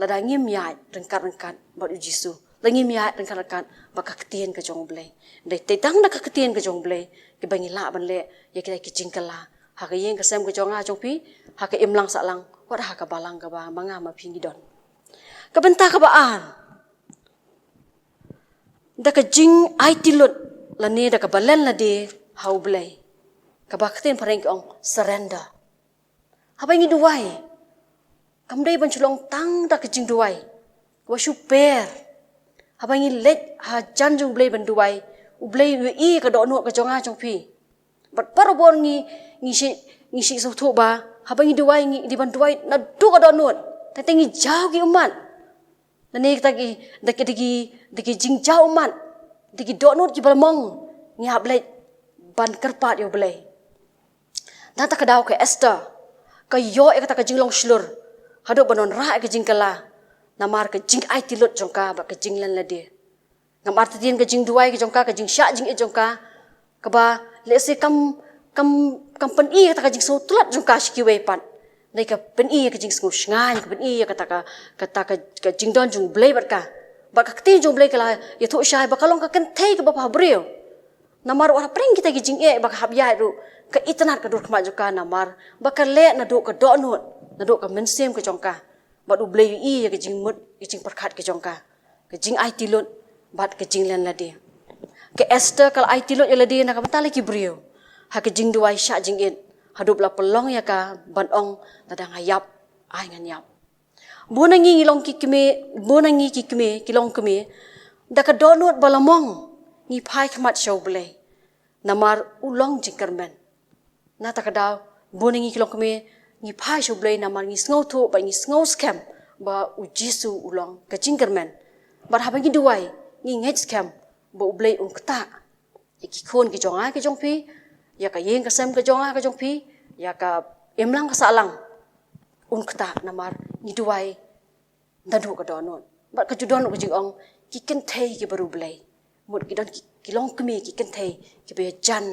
Lada ngim ïaid ryngkat ryngkat bad u Jisu, lada ngim ïaid ryngkat ryngkat bad ka ktien ka jong U Blei. Dei tang da ka ktien ka jong U Blei kaba ngi lah ban leh ïa kita ki jingkylla ha ka ïing ka sem ka jong nga jong phi, ha ka imlang sahlang, wat ha ka balang kaba ma nga ma phi ngi don. Ka bynta kaba ar, da ka jingaiti lut lane da kaba len lade ha U Blei, kaba ktien phareng ki ong surrender. Haba ngi duwai, kam dei ban shu long tang da ka jingduwai kaba shu per. Haba ngi leit hajan jong U Blei ban duwai, U Blei u ïohi ka dohnud ka jong nga jong phi. Bad barabor ngi, ngi shu, ngi shu sngewthuh ba haba ngi duwai ngi dei ban duwai naduh ka dohnud. Teng teng ngi jaw ki ummat. Lane kita ki, da ki, da ki, da ki jingjaw ummat, da ki dohnud kiba lamong, ngi hap leit ban kyrpad ïa U Blei. Na kata ka daw ka Esther ka ïoh ïa kata ka jinglong shlur haduh ban wanrah ïa ka jingkylla namar ka jingaiti lut jong ka bad ka jinglen lade. Ngam artatien ka jingduwai ka jong ka, ka jingshah jingit jong ka, kaba lehse kam, kam, kam pyni ïa kata ka jingsngewtynnat jong ka sha kiwei pat. Dei ka pyni ïa ka jingsngewshngaiñ, ka pyni ïa kata ka, kata ka, ka jingdon jong U Blei bad ka. Bad ka ktien jong U Blei ka la ïathuh shai ba ka long ka kynthei kaba bhabriew. Namar wat hapdeng kita ki jingeh ba ka hap ïaid ruh, ka itynnat ka dur khmat jong ka namar ba ka leh naduh ka dohnud, naduh ka mynsiem ka jong ka. Bad U Blei u ïohi ïa ka jingmut, ka jingpyrkhat ka jong ka, ka jingaiti lut bad ka jinglen lade. Ka Esther ka la aiti lut ïa lade na ka bynta la ki briew ha ka jingduwai shah jingit haduh ba la pynlong ïa ka ban ong, lada nga ïap, ai ngan ïap. Bun na ngi ngi long ki kmie, bun na ngi ki kmie, ki long kmie, da ka dohnud ba lamong ngi phai khmat sha U Blei namar u long jingkyrmen. Na kata ka daw, bun na ngi ki long kmie ngi phai sha U Blei namar ngi sngewthuh bad ngi sngewskhem ba U Jisu u long ka jingkyrmen. Bad haba ngi duwai, ngi ngeit skhem ba U Blei un ktah ïa ki khun ki jong nga ki jong phi, ïa ka ïing ka sem ka jong nga ka jong phi, ïa ka imlang ka sahlang. Un ktah namar ngi duwai naduh ka dohnud. Bad ka ju don ka jingong, ki kynthei kiba riewblei, mut ki don ki, ki long kmie ki kynthei kiba ïajan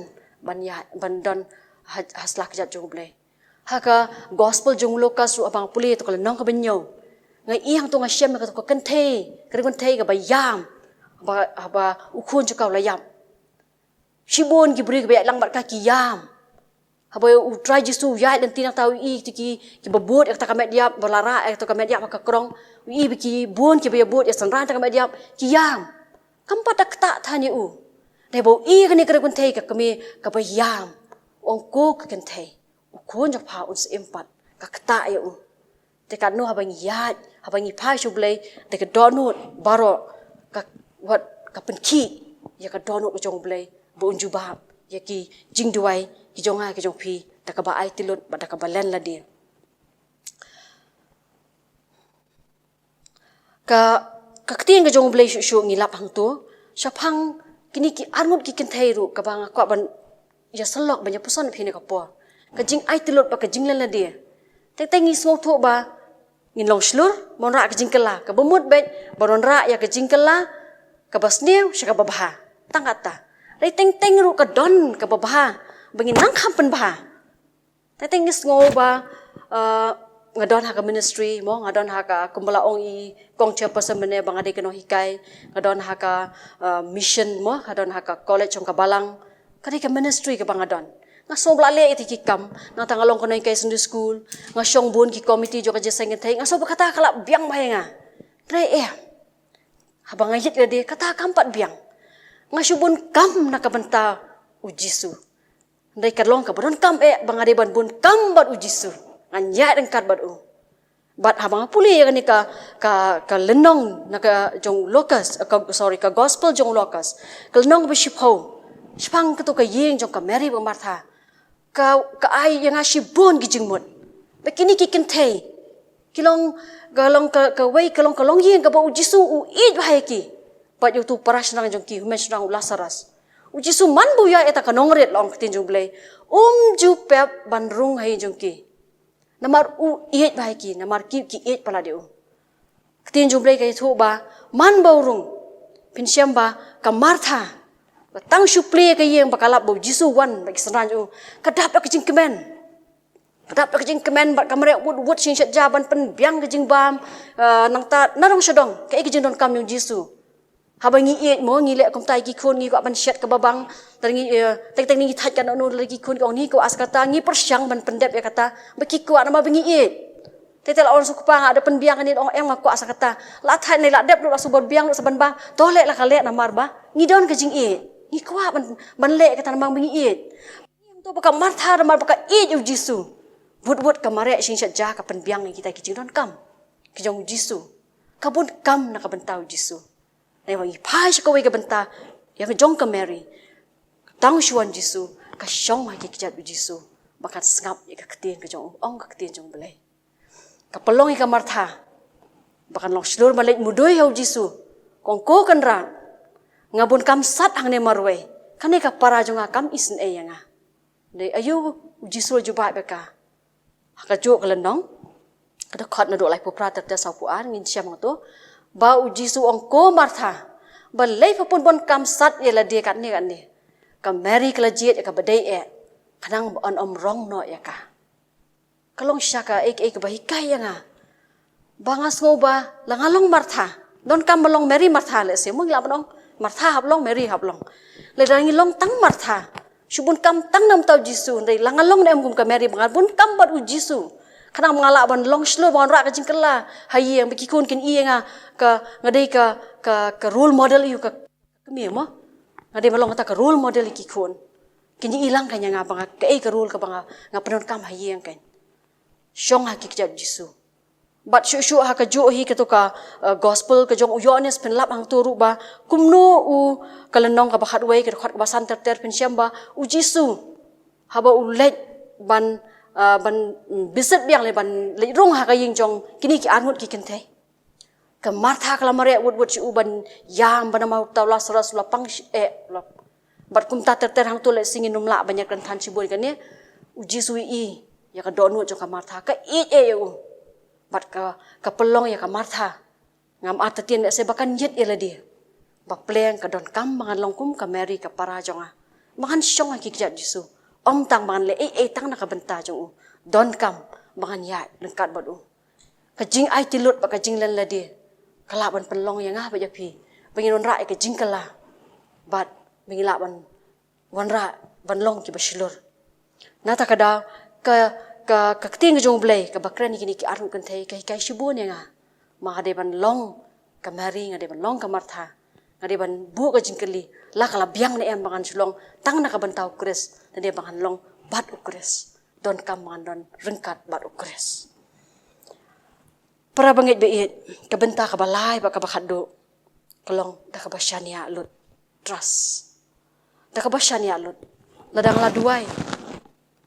ban ïa, ban don ha, ha sla kjat jong U Blei. Ha ka gospel jong u Lukas ruh haba nga pule ha ka lynnong kaba hynñiew, nga i hangto nga shem ïa kato ka kynthei, ka riewkynthei kaba ïam haba, haba u khun jong ka u la ïap. Shibun ki briew kiba ïaid lang bad ka ki ïam. Haba u Trai Jisu u ïaid lynti nangta u i kito ki, kiba bud ïa kata ka met ïap, ba la rah ïa kata ka met ïap ha ka krong. U i ba ki bun kiba ïa bud ïa synran kata ka met ïap ki ïam. Kam pat da ktah than ïa u. Dei ba u i kane ka riewkynthei ka kmie kaba ïam. U ong, ko ka kynthei, u khun jong pha un sa im pat. Ka ktah ïa u. Te katno haba ngi ïaid, haba ngi phai sha U Blei da ka dohnud baroh, ka, wat ka pynkhih ïa ka dohnud ka jong U Blei ba un jubab ïa ki jingduwai ki jong nga ki jong phi da kaba aiti lut bad da kaba len lade. Ka, ka ktien ka jong U Blei shuh shuh ngi lap hangto shaphang kine ki arngut ki kynthei ruh kaba nga kwah ban ïa sylloh ban ïa puson phi ne ka por. Ka jingaiti lut bad ka jinglen lade. Teng teng ngi sngewthuh ba ngin long shlur ban rah ka jingkylla, kaba mut beit ban rah ïa ka jingkylla kaba sniew sha kaba bha. Tang kata. Dei teng teng ruh ka don kaba bha ba ngin nang kham pynbha. Teng teng ngi sngew ba, eh, nga don ha ka ministry mo, nga don ha ka, kumba la ong i kong chairperson mynne ba nga dei ka nonghikai, nga don ha ka, eh, mission mo, nga don ha ka college jong ka balang, ka dei ka ministry kaba nga don. Nga sngew ba la leh ïa kito ki kam, nangta nga long ka nonghikai Sunday school, nga shong bun ki committee jong ka jingïaseng kynthei, nga sngew ba kata ka la biang bha ïa nga. Hynrei eh, haba nga ïit lade kata kam pat biang. Nga shu bun kam na ka bynta U Jisu. Hynrei ka long kaba donkam eh ba nga dei ban bun kam bad u Jisu. Ngan ïaid ryngkat bad u. Bad haba nga pule ïa kane ka, ka, ka lynnong na ka jong u Lukas, eh, ka, sorry, ka gospel jong u Lukas. Ka lynnong ba shiphew. Shaphang kato ka ïing jong ka Mary bad Martha. Ka, ka ai ïa nga shibun ki jingmut. Ba kine ki kynthei. Ki long, ka long ka, kawei, ka long, ka long ïing kaba u Jisu u ïeit bha ïa ki. Bad ïa uto u para shynrang jong ki, u hynmen shynrang u Lasarus. U Jisu man ba u ïaid ïa kata ka nongrit la ong ka ktien jong u Blei. Um ju pep ban rung ha ïing jong ki. Namar u ïeit bha ïa ki, namar ki, ki ïeit palat ïa u. Ka ktien jong u Blei ka ïathuh ba, man ba u rung. Phin shem ba, ka Martha. Ba tang shu plie ka ïing ba ka lap ba u Jisu u wan, bad ki synran jong u. Ka dap da ka jingkmen. Ka dap da ka jingkmen, bad ka mareh wut wut shisha ja ban pynbiang ka jingbam, eh, nangta, nadong shadong, kaei ka jingdonkam jong u Jisu. Haba ngi ïeit mo, ngi leh kumta ïa ki khun ngi kwah ban shet kaba bang. Tang ngi, eh, teng teng ngi thait ka nongno lada ki khun ki ong ngi kwah sa kata, ngi pyrshang ban pyndep ïa kata. Ba ki kwah namar ba ngi ïeit. Teng teng la ong sa u kpa nga da pynbiang kane, ong em nga kwah sa kata. La thait ne la dep lut la shu ban biang lut sa ban bang. To leh la ka leh namar ba ngi don ka jingïeit. Ngi kwah ban, ban leh kata namar ba ngi ïeit. Ngi ong to ba ka Martha namar ba ka ïeit ïa u Jisu. Wut wut ka mareh shisha ja ka pynbiang ïa kita ki jingdonkam. Ki jong u Jisu. Ka bun kam na ka bynta u Jisu. Nai wan ngi phai sha kawei ka bynta, ïa ka jong ka Mary. Tang shu wan Jisu, ka shong ha ki kjat u Jisu. Ba kan sngap ïa ka ktien ka jong u, ong ka ktien jong u Blei. Ka pynlong ïa ka Martha. Ba kan long shlur ban leit mudui ha u Jisu. Ka ong ko Kynrad. Nga bun kam sat hangne marwei. Kane ka para jong nga kam isynei ïa nga. Dei aïu u Jisu u jubab ïa ka. Ha kajuh ka lynnong. Ka dkhot naduh laiphew phra ter ter sawphew ar ngin shem hangto. Ba u Jisu ong ko Martha. Balei pha bun bun kam sat ïa lade katne katne. Ka Mary ka la jied ïa kaba dei eh. Khnang ba yn ym rong noh ïa ka. Ka long shisha kaei kaei kaba hikai ïa nga. Ba nga sngew ba, la nga long Martha. Donkam ba long Mary Martha leh se mo ngi lah ban ong. Martha hap long, Mary hap long. Lada ngi long tang Martha. Shu bun kam tang na bynta u Jisu, hynrei la nga long ne em kum ka Mary ba nga bun kam bad u Jisu. Khnang ba nga lah ban long shlur ba ngan rah ka jingkylla. Ha ïing ba ki khun kin ïohi ïa nga ka nga dei ka, ka, ka role model ïa u ka kmie mo. Nga dei ban long kata ka role model ïa ki khun. Kin ïohi lang ka ïa nga ba nga kaei ka role kaba nga, nga pyndonkam ha ïing kan. Shong ha ki kjat u Jisu. Bad shuh shuh ha kajuh hi kato ka, eh, gospel ka jong u Ïoannis pynlap hangto ruh ba kumno u ka lynnong kaba khatwei ka dkhot kaba san ter ter phin shem ba u Jisu. Haba u leit ban, eh, ban, mm, visit biang lane ban leit rung ha ka ïing jong kine ki arngut ki kynthei. Ka Martha ka la mareh wut wut sha u ban ïam ba namar uta u Lasarus u la pang shi eh, u la Bad kumta ter ter hangto lehse ngin ym lah ban ïa kren than shibun kane. U Jisu i ïa ka dohnud jong ka Martha, ka ïeit ïa u. Bad ka, ka pynlong ïa ka Martha. Ngam artatien lehse ba kan ïeit ïa lade. Ba pleng ka donkam ba ngan long kum ka Mary ka para jong nga. Ba ngan shong ha ki kjat Jisu. Ym tang ba ngan leh ei ei tang na ka bynta jong u. Donkam ba ngan ïaid ryngkat bad u. Ka jingaiti lut bad ka jinglen lade ka lah ban pynlong ïa nga bad ïa phi ba ngin wanrah ïa ka jingkylla bad ba ngin lah ban wanrah ban long kiba shlur. Nangta ka daw ka, ka, ka ktien ka jong U Blei kaba kren ïa kine ki arngut kynthei ka hikai shibun ïa nga. Ma nga dei ban long ka Mari, nga dei ban long ka Martha, nga dei ban buh ka jingkylli, la ka la biang ne em ba ngan shu long tang na ka bynta U Khrist, ne dei ba ngan long bad U Khrist. Donkam ba ngan don ryngkat bad U Khrist. Para bangeit ba ïeit, ka bynta kaba lai bad kaba khatduh ka long da kaba shaniah lut. Trust. Da kaba shaniah lut. Lada nga la duwai,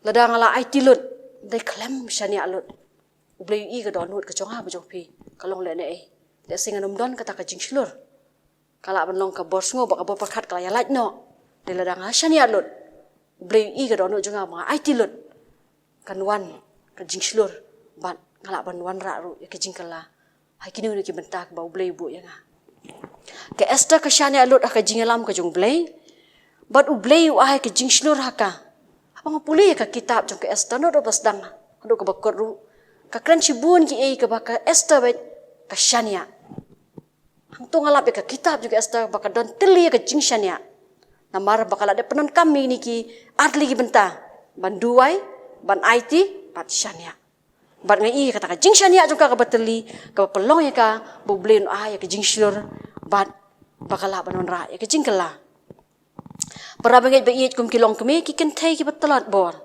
lada nga la aiti lut, dei khlem shaniah lut, U Blei u i ka dohnud ka jong nga bad jong phi ka long lehnohei. Lehse ngan ym don kata ka jingshlur. Ka lah ban long ka bor sngew bad ka bor pyrkhat ka la ïalait noh. Dei lada nga shaniah lut, U Blei u i ka dohnud jong nga ba nga aiti lut, kan wan ka jingshlur bad nga lah ban wanrah ruh ïa ka jingkylla ha kino kino ki bynta kaba U Blei u buh ïa nga. Ka Esther ka shaniah lut ha ka jingïalam ka jong U Blei bad U Blei u ai ka jingshlur ha ka. Haba nga pule ïa ka kitab jong ka Esther naduh ba sdang haduh kaba kut ruh, ka kren shibun kiei kaba ka Esther bad ka shaniah. Hangto nga lap ïa ka kitab jong ka Esther ba ka don tylli ïa ka jingshaniah. Namar ba ka la dep pyndonkam ïa kine ki artylli ki bynta, ban duwai, ban aiti bad shaniah. Bad nga i kata ka jingshaniah jong ka kaba tylli kaba pynlong ïa ka ba U Blei un ai ïa ka jingshlur bad ba ka lah ban wanrah ïa ka jingkylla. Para bangeit ba ïeit, kum ki longkmie, ki kynthei kiba tlot bor,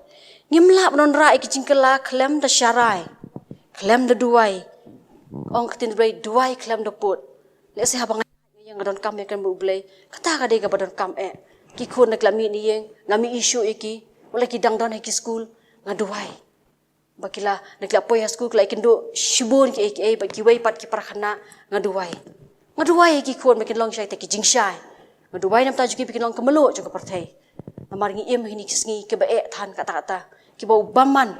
ngim lah ban wanrah ïa ki jingkylla khlem da sharai, khlem da duwai. Ong ka ktien Blei, duwai khlem da pud. Lehse haba nga ïeng nga donkam ïa ka ktien U Blei, kata ka dei kaba donkam eh. Ki khun na ki la mih na ïing, nga mih ïa shuh ïa ki, wat la ki dang don ha ki skul, nga duwai ba ki la, na ki la poi ha skul, ki la ïakynduh shibun kiei kiei, ba kiwei pat ki para khynnah, nga duwai. Nga duwai ïa ki khun ba kin long shai te ki jingshai. Nga duwai namar jong ki ba kin long ka mluh jong ka pyrthei. Namar ngi im ha kine ki sngi kiba eh than katta katta, kiba u bymman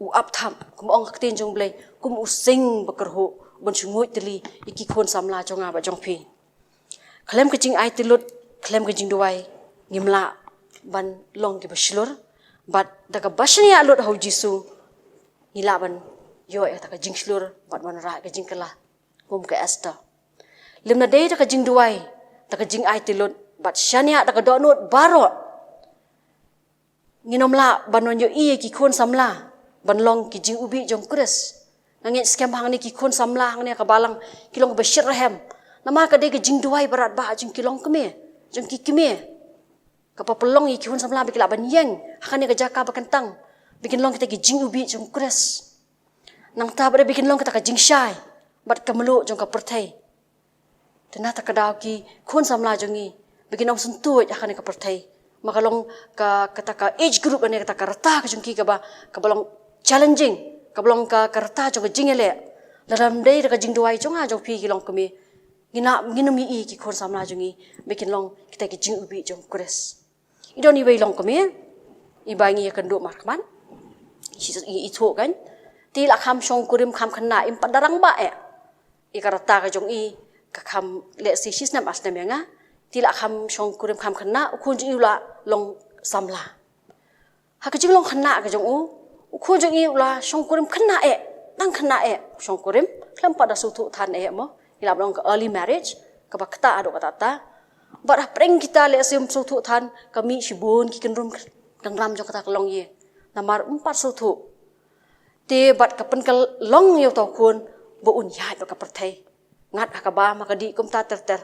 u ap thap, kum ong ka ktien jong U Blei, kum u sing ba kyrhuh, ban shu nguid tylli ïa ki khun samla jong nga bad jong phi. Khlem ka jingaiti lut, khlem ka jingduwai, ngim lah ban long kiba shlur. Bad da kaba shaniah lut ha U Jisu, ngi lah ban ïoh ïa kata ka jingshlur bad ban rah ka jingkylla kum ka Esther. Lymne dei da ka jingduwai, da ka jingaiti lut, bad shaniah da ka dohnud baroh, ngin ym lah ban wan ïohi ïa ki khun samla ban long ki jingïabih jong U Khrist. Nga ngeit skhem hangne ki khun samla hangne ka balang ki long kiba shitrhem. Namar ka dei ka jingduwai ba radbah jong ki longkmie, jong ki kmie, kaba pynlong ïa ki khun samla ba ki lah ban ïeng ha kane ka jaka ba kyntang, ba kin long kita ki jingïabih jong U Khrist. Nangta ba dei ba kin long kita ka jingshai bad ka mluh jong ka pyrthei. Te na kata ka daw ki khun samla jong ngi ba kin ym syntuid ha kane ka pyrthei. Ma ka long ka, kata ka age group ne kata ka rta ka jong ki kaba, kaba long challenging, kaba long ka, ka rta jong ka jingïaleh. Lada ym dei da ka jingduwai jong nga jong phi ki longkmie, ngin ym, ngin ym ïohi ki khun samla jong ngi ba kin long kita ki jingïabih jong U Khrist. I don iwei i longkmie iba ngi ïakynduh markhmat. I, i, ithuh kan. Te i la kham shongkurim kham khynnah, im pat da rangbah eh. Ïa ka rta ka jong i ka kham lehse shi snem ar snem ïa nga. Te i la kham shongkurim kham khynnah, u khun jong i u la long samla. Ha ka jinglong khynnah ka jong u, u khun jong i u la shongkurim khynnah eh, tang khynnah eh, shongkurim, khlem pat da sngewthuh than eh mo. I la long ka early marriage, kaba ktah haduh katta katta. Bad hapdeng kita lehse ym sngewthuh than, ka mih shibun ki kynrum kynram jong kata ka longïing. Namar ym pat sngewthuh. Te bad ka pynkylla ïa uta u khun ba un ïaid bad ka pyrthei. Ngat ha kaba ma ka dih kumta ter ter.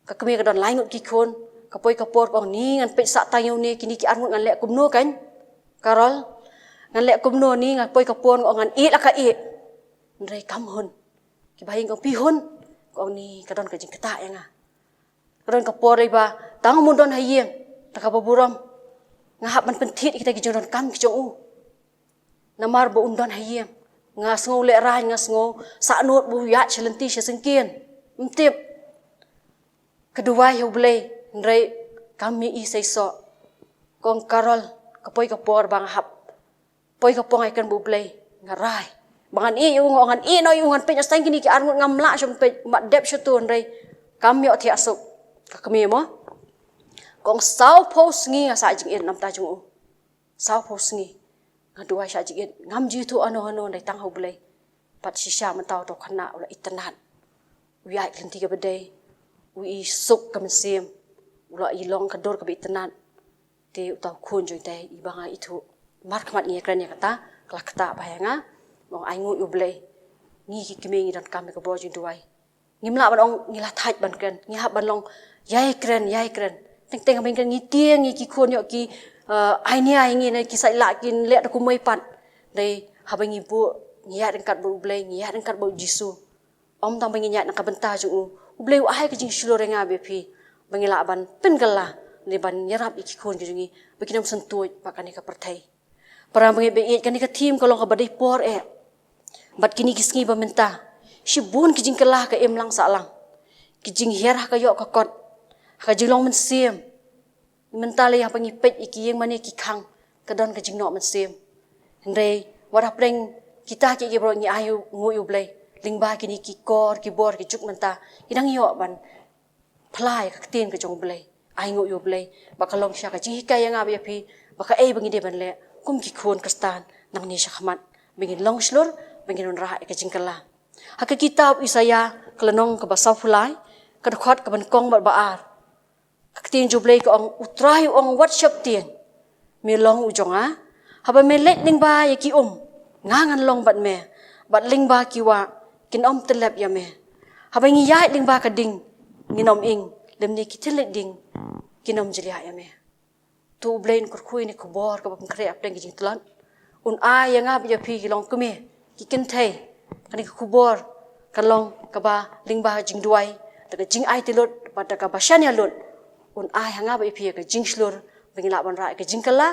Ka kmie ka don lai ngut ki khun, ka poi ka por ka ong ni ngan peit sah tang ïa une, kine ki ar ngut ngan leh kumno kan. Carol, ngan leh kumno ni, ngan poi ka por nga ong ngan ïeh la ka ïeh. Hynrei kam hun. Kiba ïeng ka ong phi hun. Ka ong ni ka don ka jingktah ïa nga. Ka don ka por iba tang mut don ha ïing, da kaba burom nga hap ban pynthied ïa kita ki jingdonkam ki jong u. Namar ba un don ha ïing, nga sngew lehraiñ, nga sngew sahnud ba u ïaid sha lynti sha syngkien. Ym tip. Ka duwai ha U Blei, hynrei kam ïohi seisoh. Ka ong Carol, ka poi ka por ba nga hap poi ka por nga ïakren bad U Blei, nga rai ba ngan ïeh ïa u, nga ong ngan ïeh noh ïa u, ngan peit noh sah tang kine ki ar ngut, ngam lah shuh ban peit, mat dep shuh to, hynrei kam ïoh thiah suk. Ka kmie mo. Ka ong sawphew sngi nga shah jingit namar ta jong u. Sawphew sngi nga duwai shah jingit, ngam ju ithuh hano hano, hynrei tang ha U Blei. Bad shisha mynta uta u khynnah u la itynnad. U ïaid lynti kaba dei, u isuk ka mynsiem, u la ilong ka dur kaba itynnad. Te uta u khun jong i te iba nga ithuh markhmat ngi ïakren ïa kata, ka la ktah bha ïa nga. Nga ong ainguh ïa U Blei. Ngi ki kmie ngi donkam ïa ka bor jingduwai. Ngim lah ban ong ngi la thait ban kren, ngi hap ban long ïai kren, ïai kren. Teng teng ban kren ngi tieng ïa ki khun, ïoh ki, eh, idea ïa ngi ne ki sait lah kin leh da kumwei pat. Dei haba ngi buh, ngi ïaid ryngkat bad U Blei, ngi ïaid ryngkat bad U Jisu. Ym tang ba ngin ïaid na ka bynta jong u. U Blei u ai ka jingshlur ïa nga bad ïa phi ba ngin lah ban pynkylla ne ban ïarap ïa ki khun ki jong ngi ba kin ym syntuid bad kane ka pyrthei. Para bangeit ba ïeit, kane ka theme ka long kaba dei por eh. Bad kine ki sngi ba mynta shibun ki jingkylla ka im lang sah lang. Ki jinghiar ha ka ïoh ka kot, ha ka jinglong mynsiem. Mynta lei haba ngi peit ïa ki ïing mane ki khang, ka don ka jingnoh mynsiem. Hynrei wat hapdeng kita kiei kiei baroh ngi ainguh ïa U Blei lyngba kine ki kor ki bor ki juk mynta, ngi dang ïoh ban phla ïa ka ktien ka jong U Blei. Ainguh ïa U Blei ba ka long shisha ka jinghikai ïa nga bad ïa phi ba kaei ba ngi dei ban leh kum ki khun Khristan nangne shakhmat, ba ngin long shlur, ba ngin wanrah ïa ka jingkylla. Ha ka kitab Isaïah ka lynnong kaba sawphew lai, ka dkhot kaba nyngkong bad ba ar. Ka ktien jong U Blei ka ong, U Trai u ong, wat sheptieng, me long u jong nga. Haba me leit lyngba ïa ki um, nga ngan long bad me, bad lyngba ki wah, kin ym tyllep ïa me. Haba ngi ïaid lyngba ka ding, ngin ym ing, lymne ki thylliej ding kin ym jliah ïa me. To U Blei un kyrkhu ïa kane ka khubor kaba pynkhreh hapdeng ki jingtlot. Un ai ïa nga bad ïa phi ki longkmie, ki kynthei, kane ka khubor kan long kaba lyngba jingduwai, da ka jingaiti lut bad da kaba shaniah lut. Un ai ha nga bad ïa phi ïa ka jingshlur ba ngin lah ban rah ïa ka jingkylla,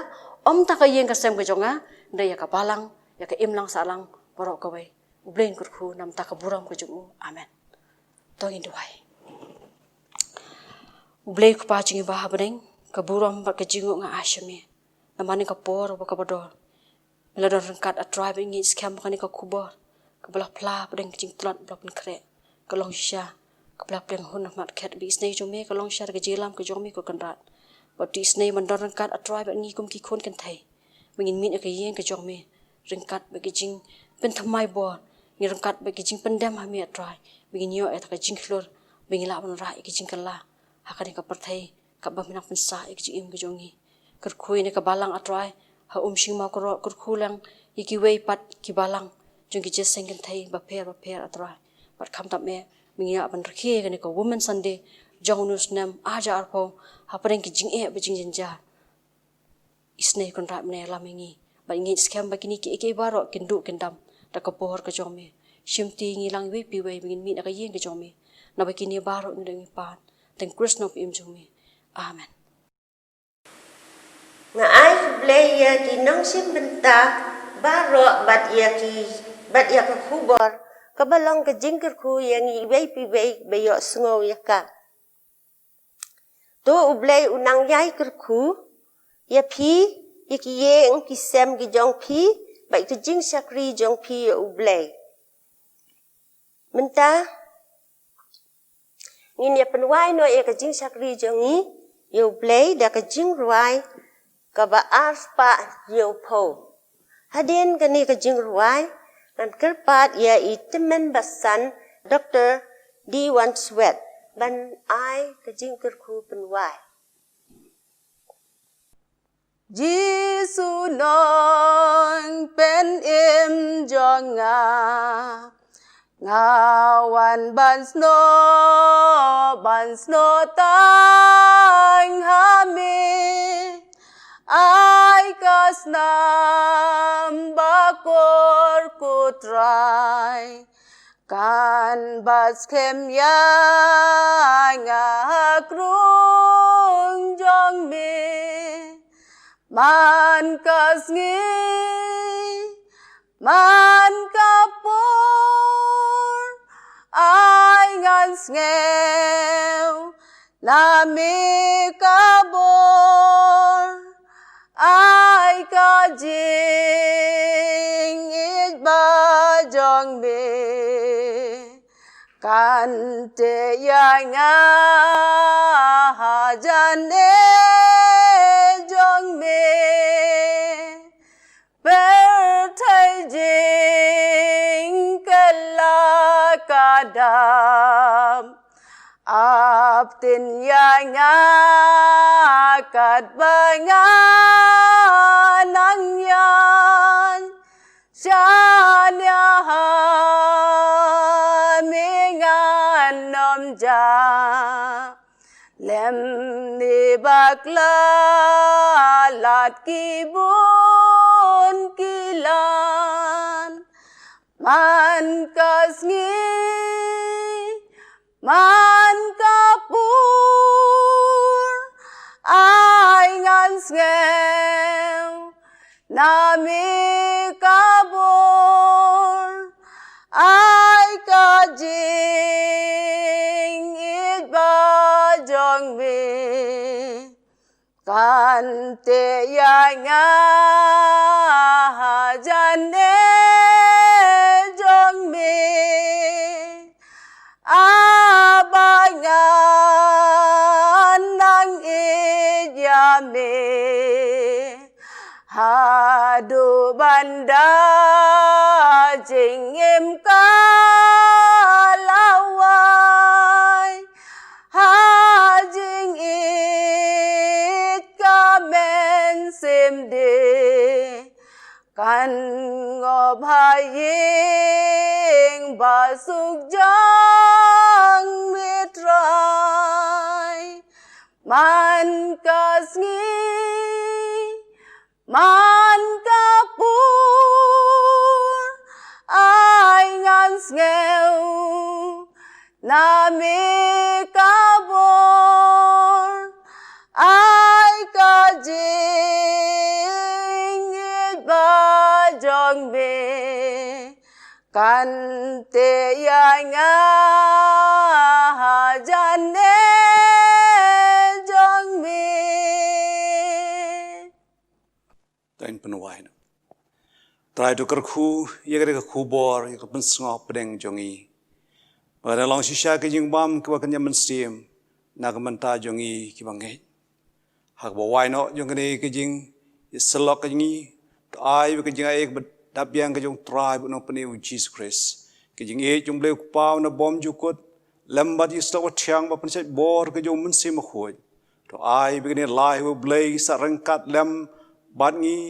ym tang ha ka ïing ka sem ka jong nga, hynrei ïa ka balang, ïa ka imlang sahlang baroh kawei. U Blei un kyrkhu na ka bynta ka burom ka jong u. Amen. To ngin duwai. U Blei Kpa jong ngi ba ha bneng, ka burom bad ka jingnguh nga ai sha me. Namar kane ka por kaba kordor, me la don ryngkat, A Trai, bad ngi ngeit skhem ba kane ka khubor kaba la phla hapdeng ka jingtlot ba la pynkhreh, ka long shisha kaba la pynhun ha khmat khet. Bad isynei jong me ka long shisha ka jingïalam ka jong me, ko Kynrad. Bad to isynei ban don ryngkat, A Trai, bad ngi kum ki khun kynthei, ba ngin mih na ka ïing ka jong me ryngkat bad ka jingpynthymmai bor, ngin ryngkat bad ka jingpyndem ha me, A Trai, ba ngin ïoh ïa ka jingshlur, ba ngin lah ban rah ïa ka jingkylla ha kane ka pyrthei kaba me nang pynsah ïa ka jingim ka jong ngi. Kyrkhu ïa kane ka balang, A Trai, ha Umshynmaw Kyrkhu lang, ïa kiwei pat ki balang jong ki jingïaseng kynthei bapher bapher, A Trai. Bad khamtam eh, ba ngin ïa ban rakhe ïa kane ka Women Sunday jong une u snem ar hajar arphew hapdeng ki jingeh bad jingjynjar. Isynei, Kynrad, me ïalam ïa ngi. Bad ngi ngeit skhem ba kine kiei kiei baroh kin duh kin dam da ka bor ka jong me. Shimti ïa ngi lang iwei pa iwei ba ngin mih na ka ïing ka jong me. Naba kine baroh ngi duwai, ngi pan ha kyrteng Khrist, u nongpynim jong me. Amen. Nga ai khublei ïa ki nongshim bynta baroh bad ïa ki, bad ïa ka khubor kaba long ka jingkyrkhu ïa ngi iwei pa iwei ba ïohsngew ïa ka. To U Blei un nang ïai kyrkhu ïa phi, ïa ki ïing ki sem ki jong phi, bad ïa ka jingshakri jong phi ïa U Blei. Mynta ngin ïa pynwai noh ïa ka jingshakri jong ngi ïa U Blei da ka jingrwai kaba arspah hynñiewphew. Hadien kane ka jingrwai, ngan kyrpad ïa i tymmen basan, Doktor D. Wadsworth, ban ai ka jingkyrkhu pynwai. Jisu nongpynim jong nga, nga wan ban snoh, ban snoh tang ha me. Ai ka snam bakor, ko Trai, kan bat skhem ïa nga ha krung jong me. Man ka sngi, man ka por, ai ngan sngew na me ka bor, ai ka jingïeit ba jong me. Kan teh ïa nga hajan eh jong me. Pyrthei jingkylla ka dap, ap tin ïa nga katba nga nang ïaid. Shaniah ha me ngan ym jah. Lem ne bakla lad ki bun ki lan. Man ka sngi, man ka por, ai ngan sngew na me ka bor, ai ka jingïeit ba jong me. Kan teh ïa nga hajan eh jong me, haba ngan nang ïeit ïa me. Haduh ban da jingim ka la wai, ha jingïeit ka mynsiem de. Kan ngop ha ïing ba suk jong me Trai. Man ka sngi, Man ka pur ai ngan sngew na me ka bor, ai ka jingïeit ba jong me kan te ïa nga ha jane jong me. Tain pynwai na. Trai, to kyrkhu ïa ka khubor, ïa ka pynsngewbha pdeng jong i. Ba ka long shisha ka jingbam kaba kan ïa mynsiem na ka bynta jong i kiba ngeit. Ha kaba wai noh jong kane ka jingïasyllok ka jong i, to ai ba ka jingaiei ba dap biang ka jong Trai bad Nongpynim u Jisu Khrist, ka jingïeit jong Blei u Kpa u nabom jukut, lem bad i Soh Bathiang ba pynshait bor ka jong u Mynsiem Bakhuid. To ai ba kane lai u Blei sa ryngkat lem bad ngi.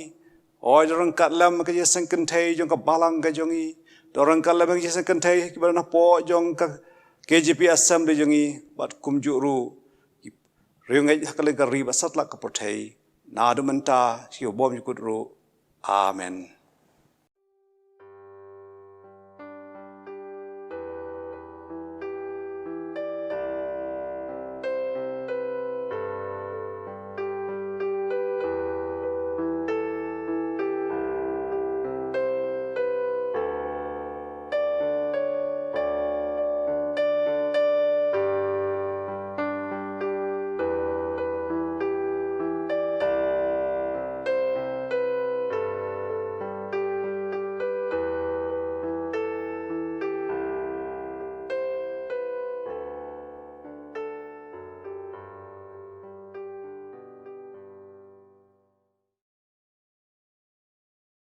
Oi, to ryngkat lem ka jingseng kynthei jong ka balang ka jong i. To ryngkat lem ka jingseng kynthei kiba na poh jong ka K J P Assembly jong i, bad kumjuh ruh riewngeit ha ka lyngkar ri bad satlak ka pyrthei, naduh mynta sha u bymjukut ruh. Amen.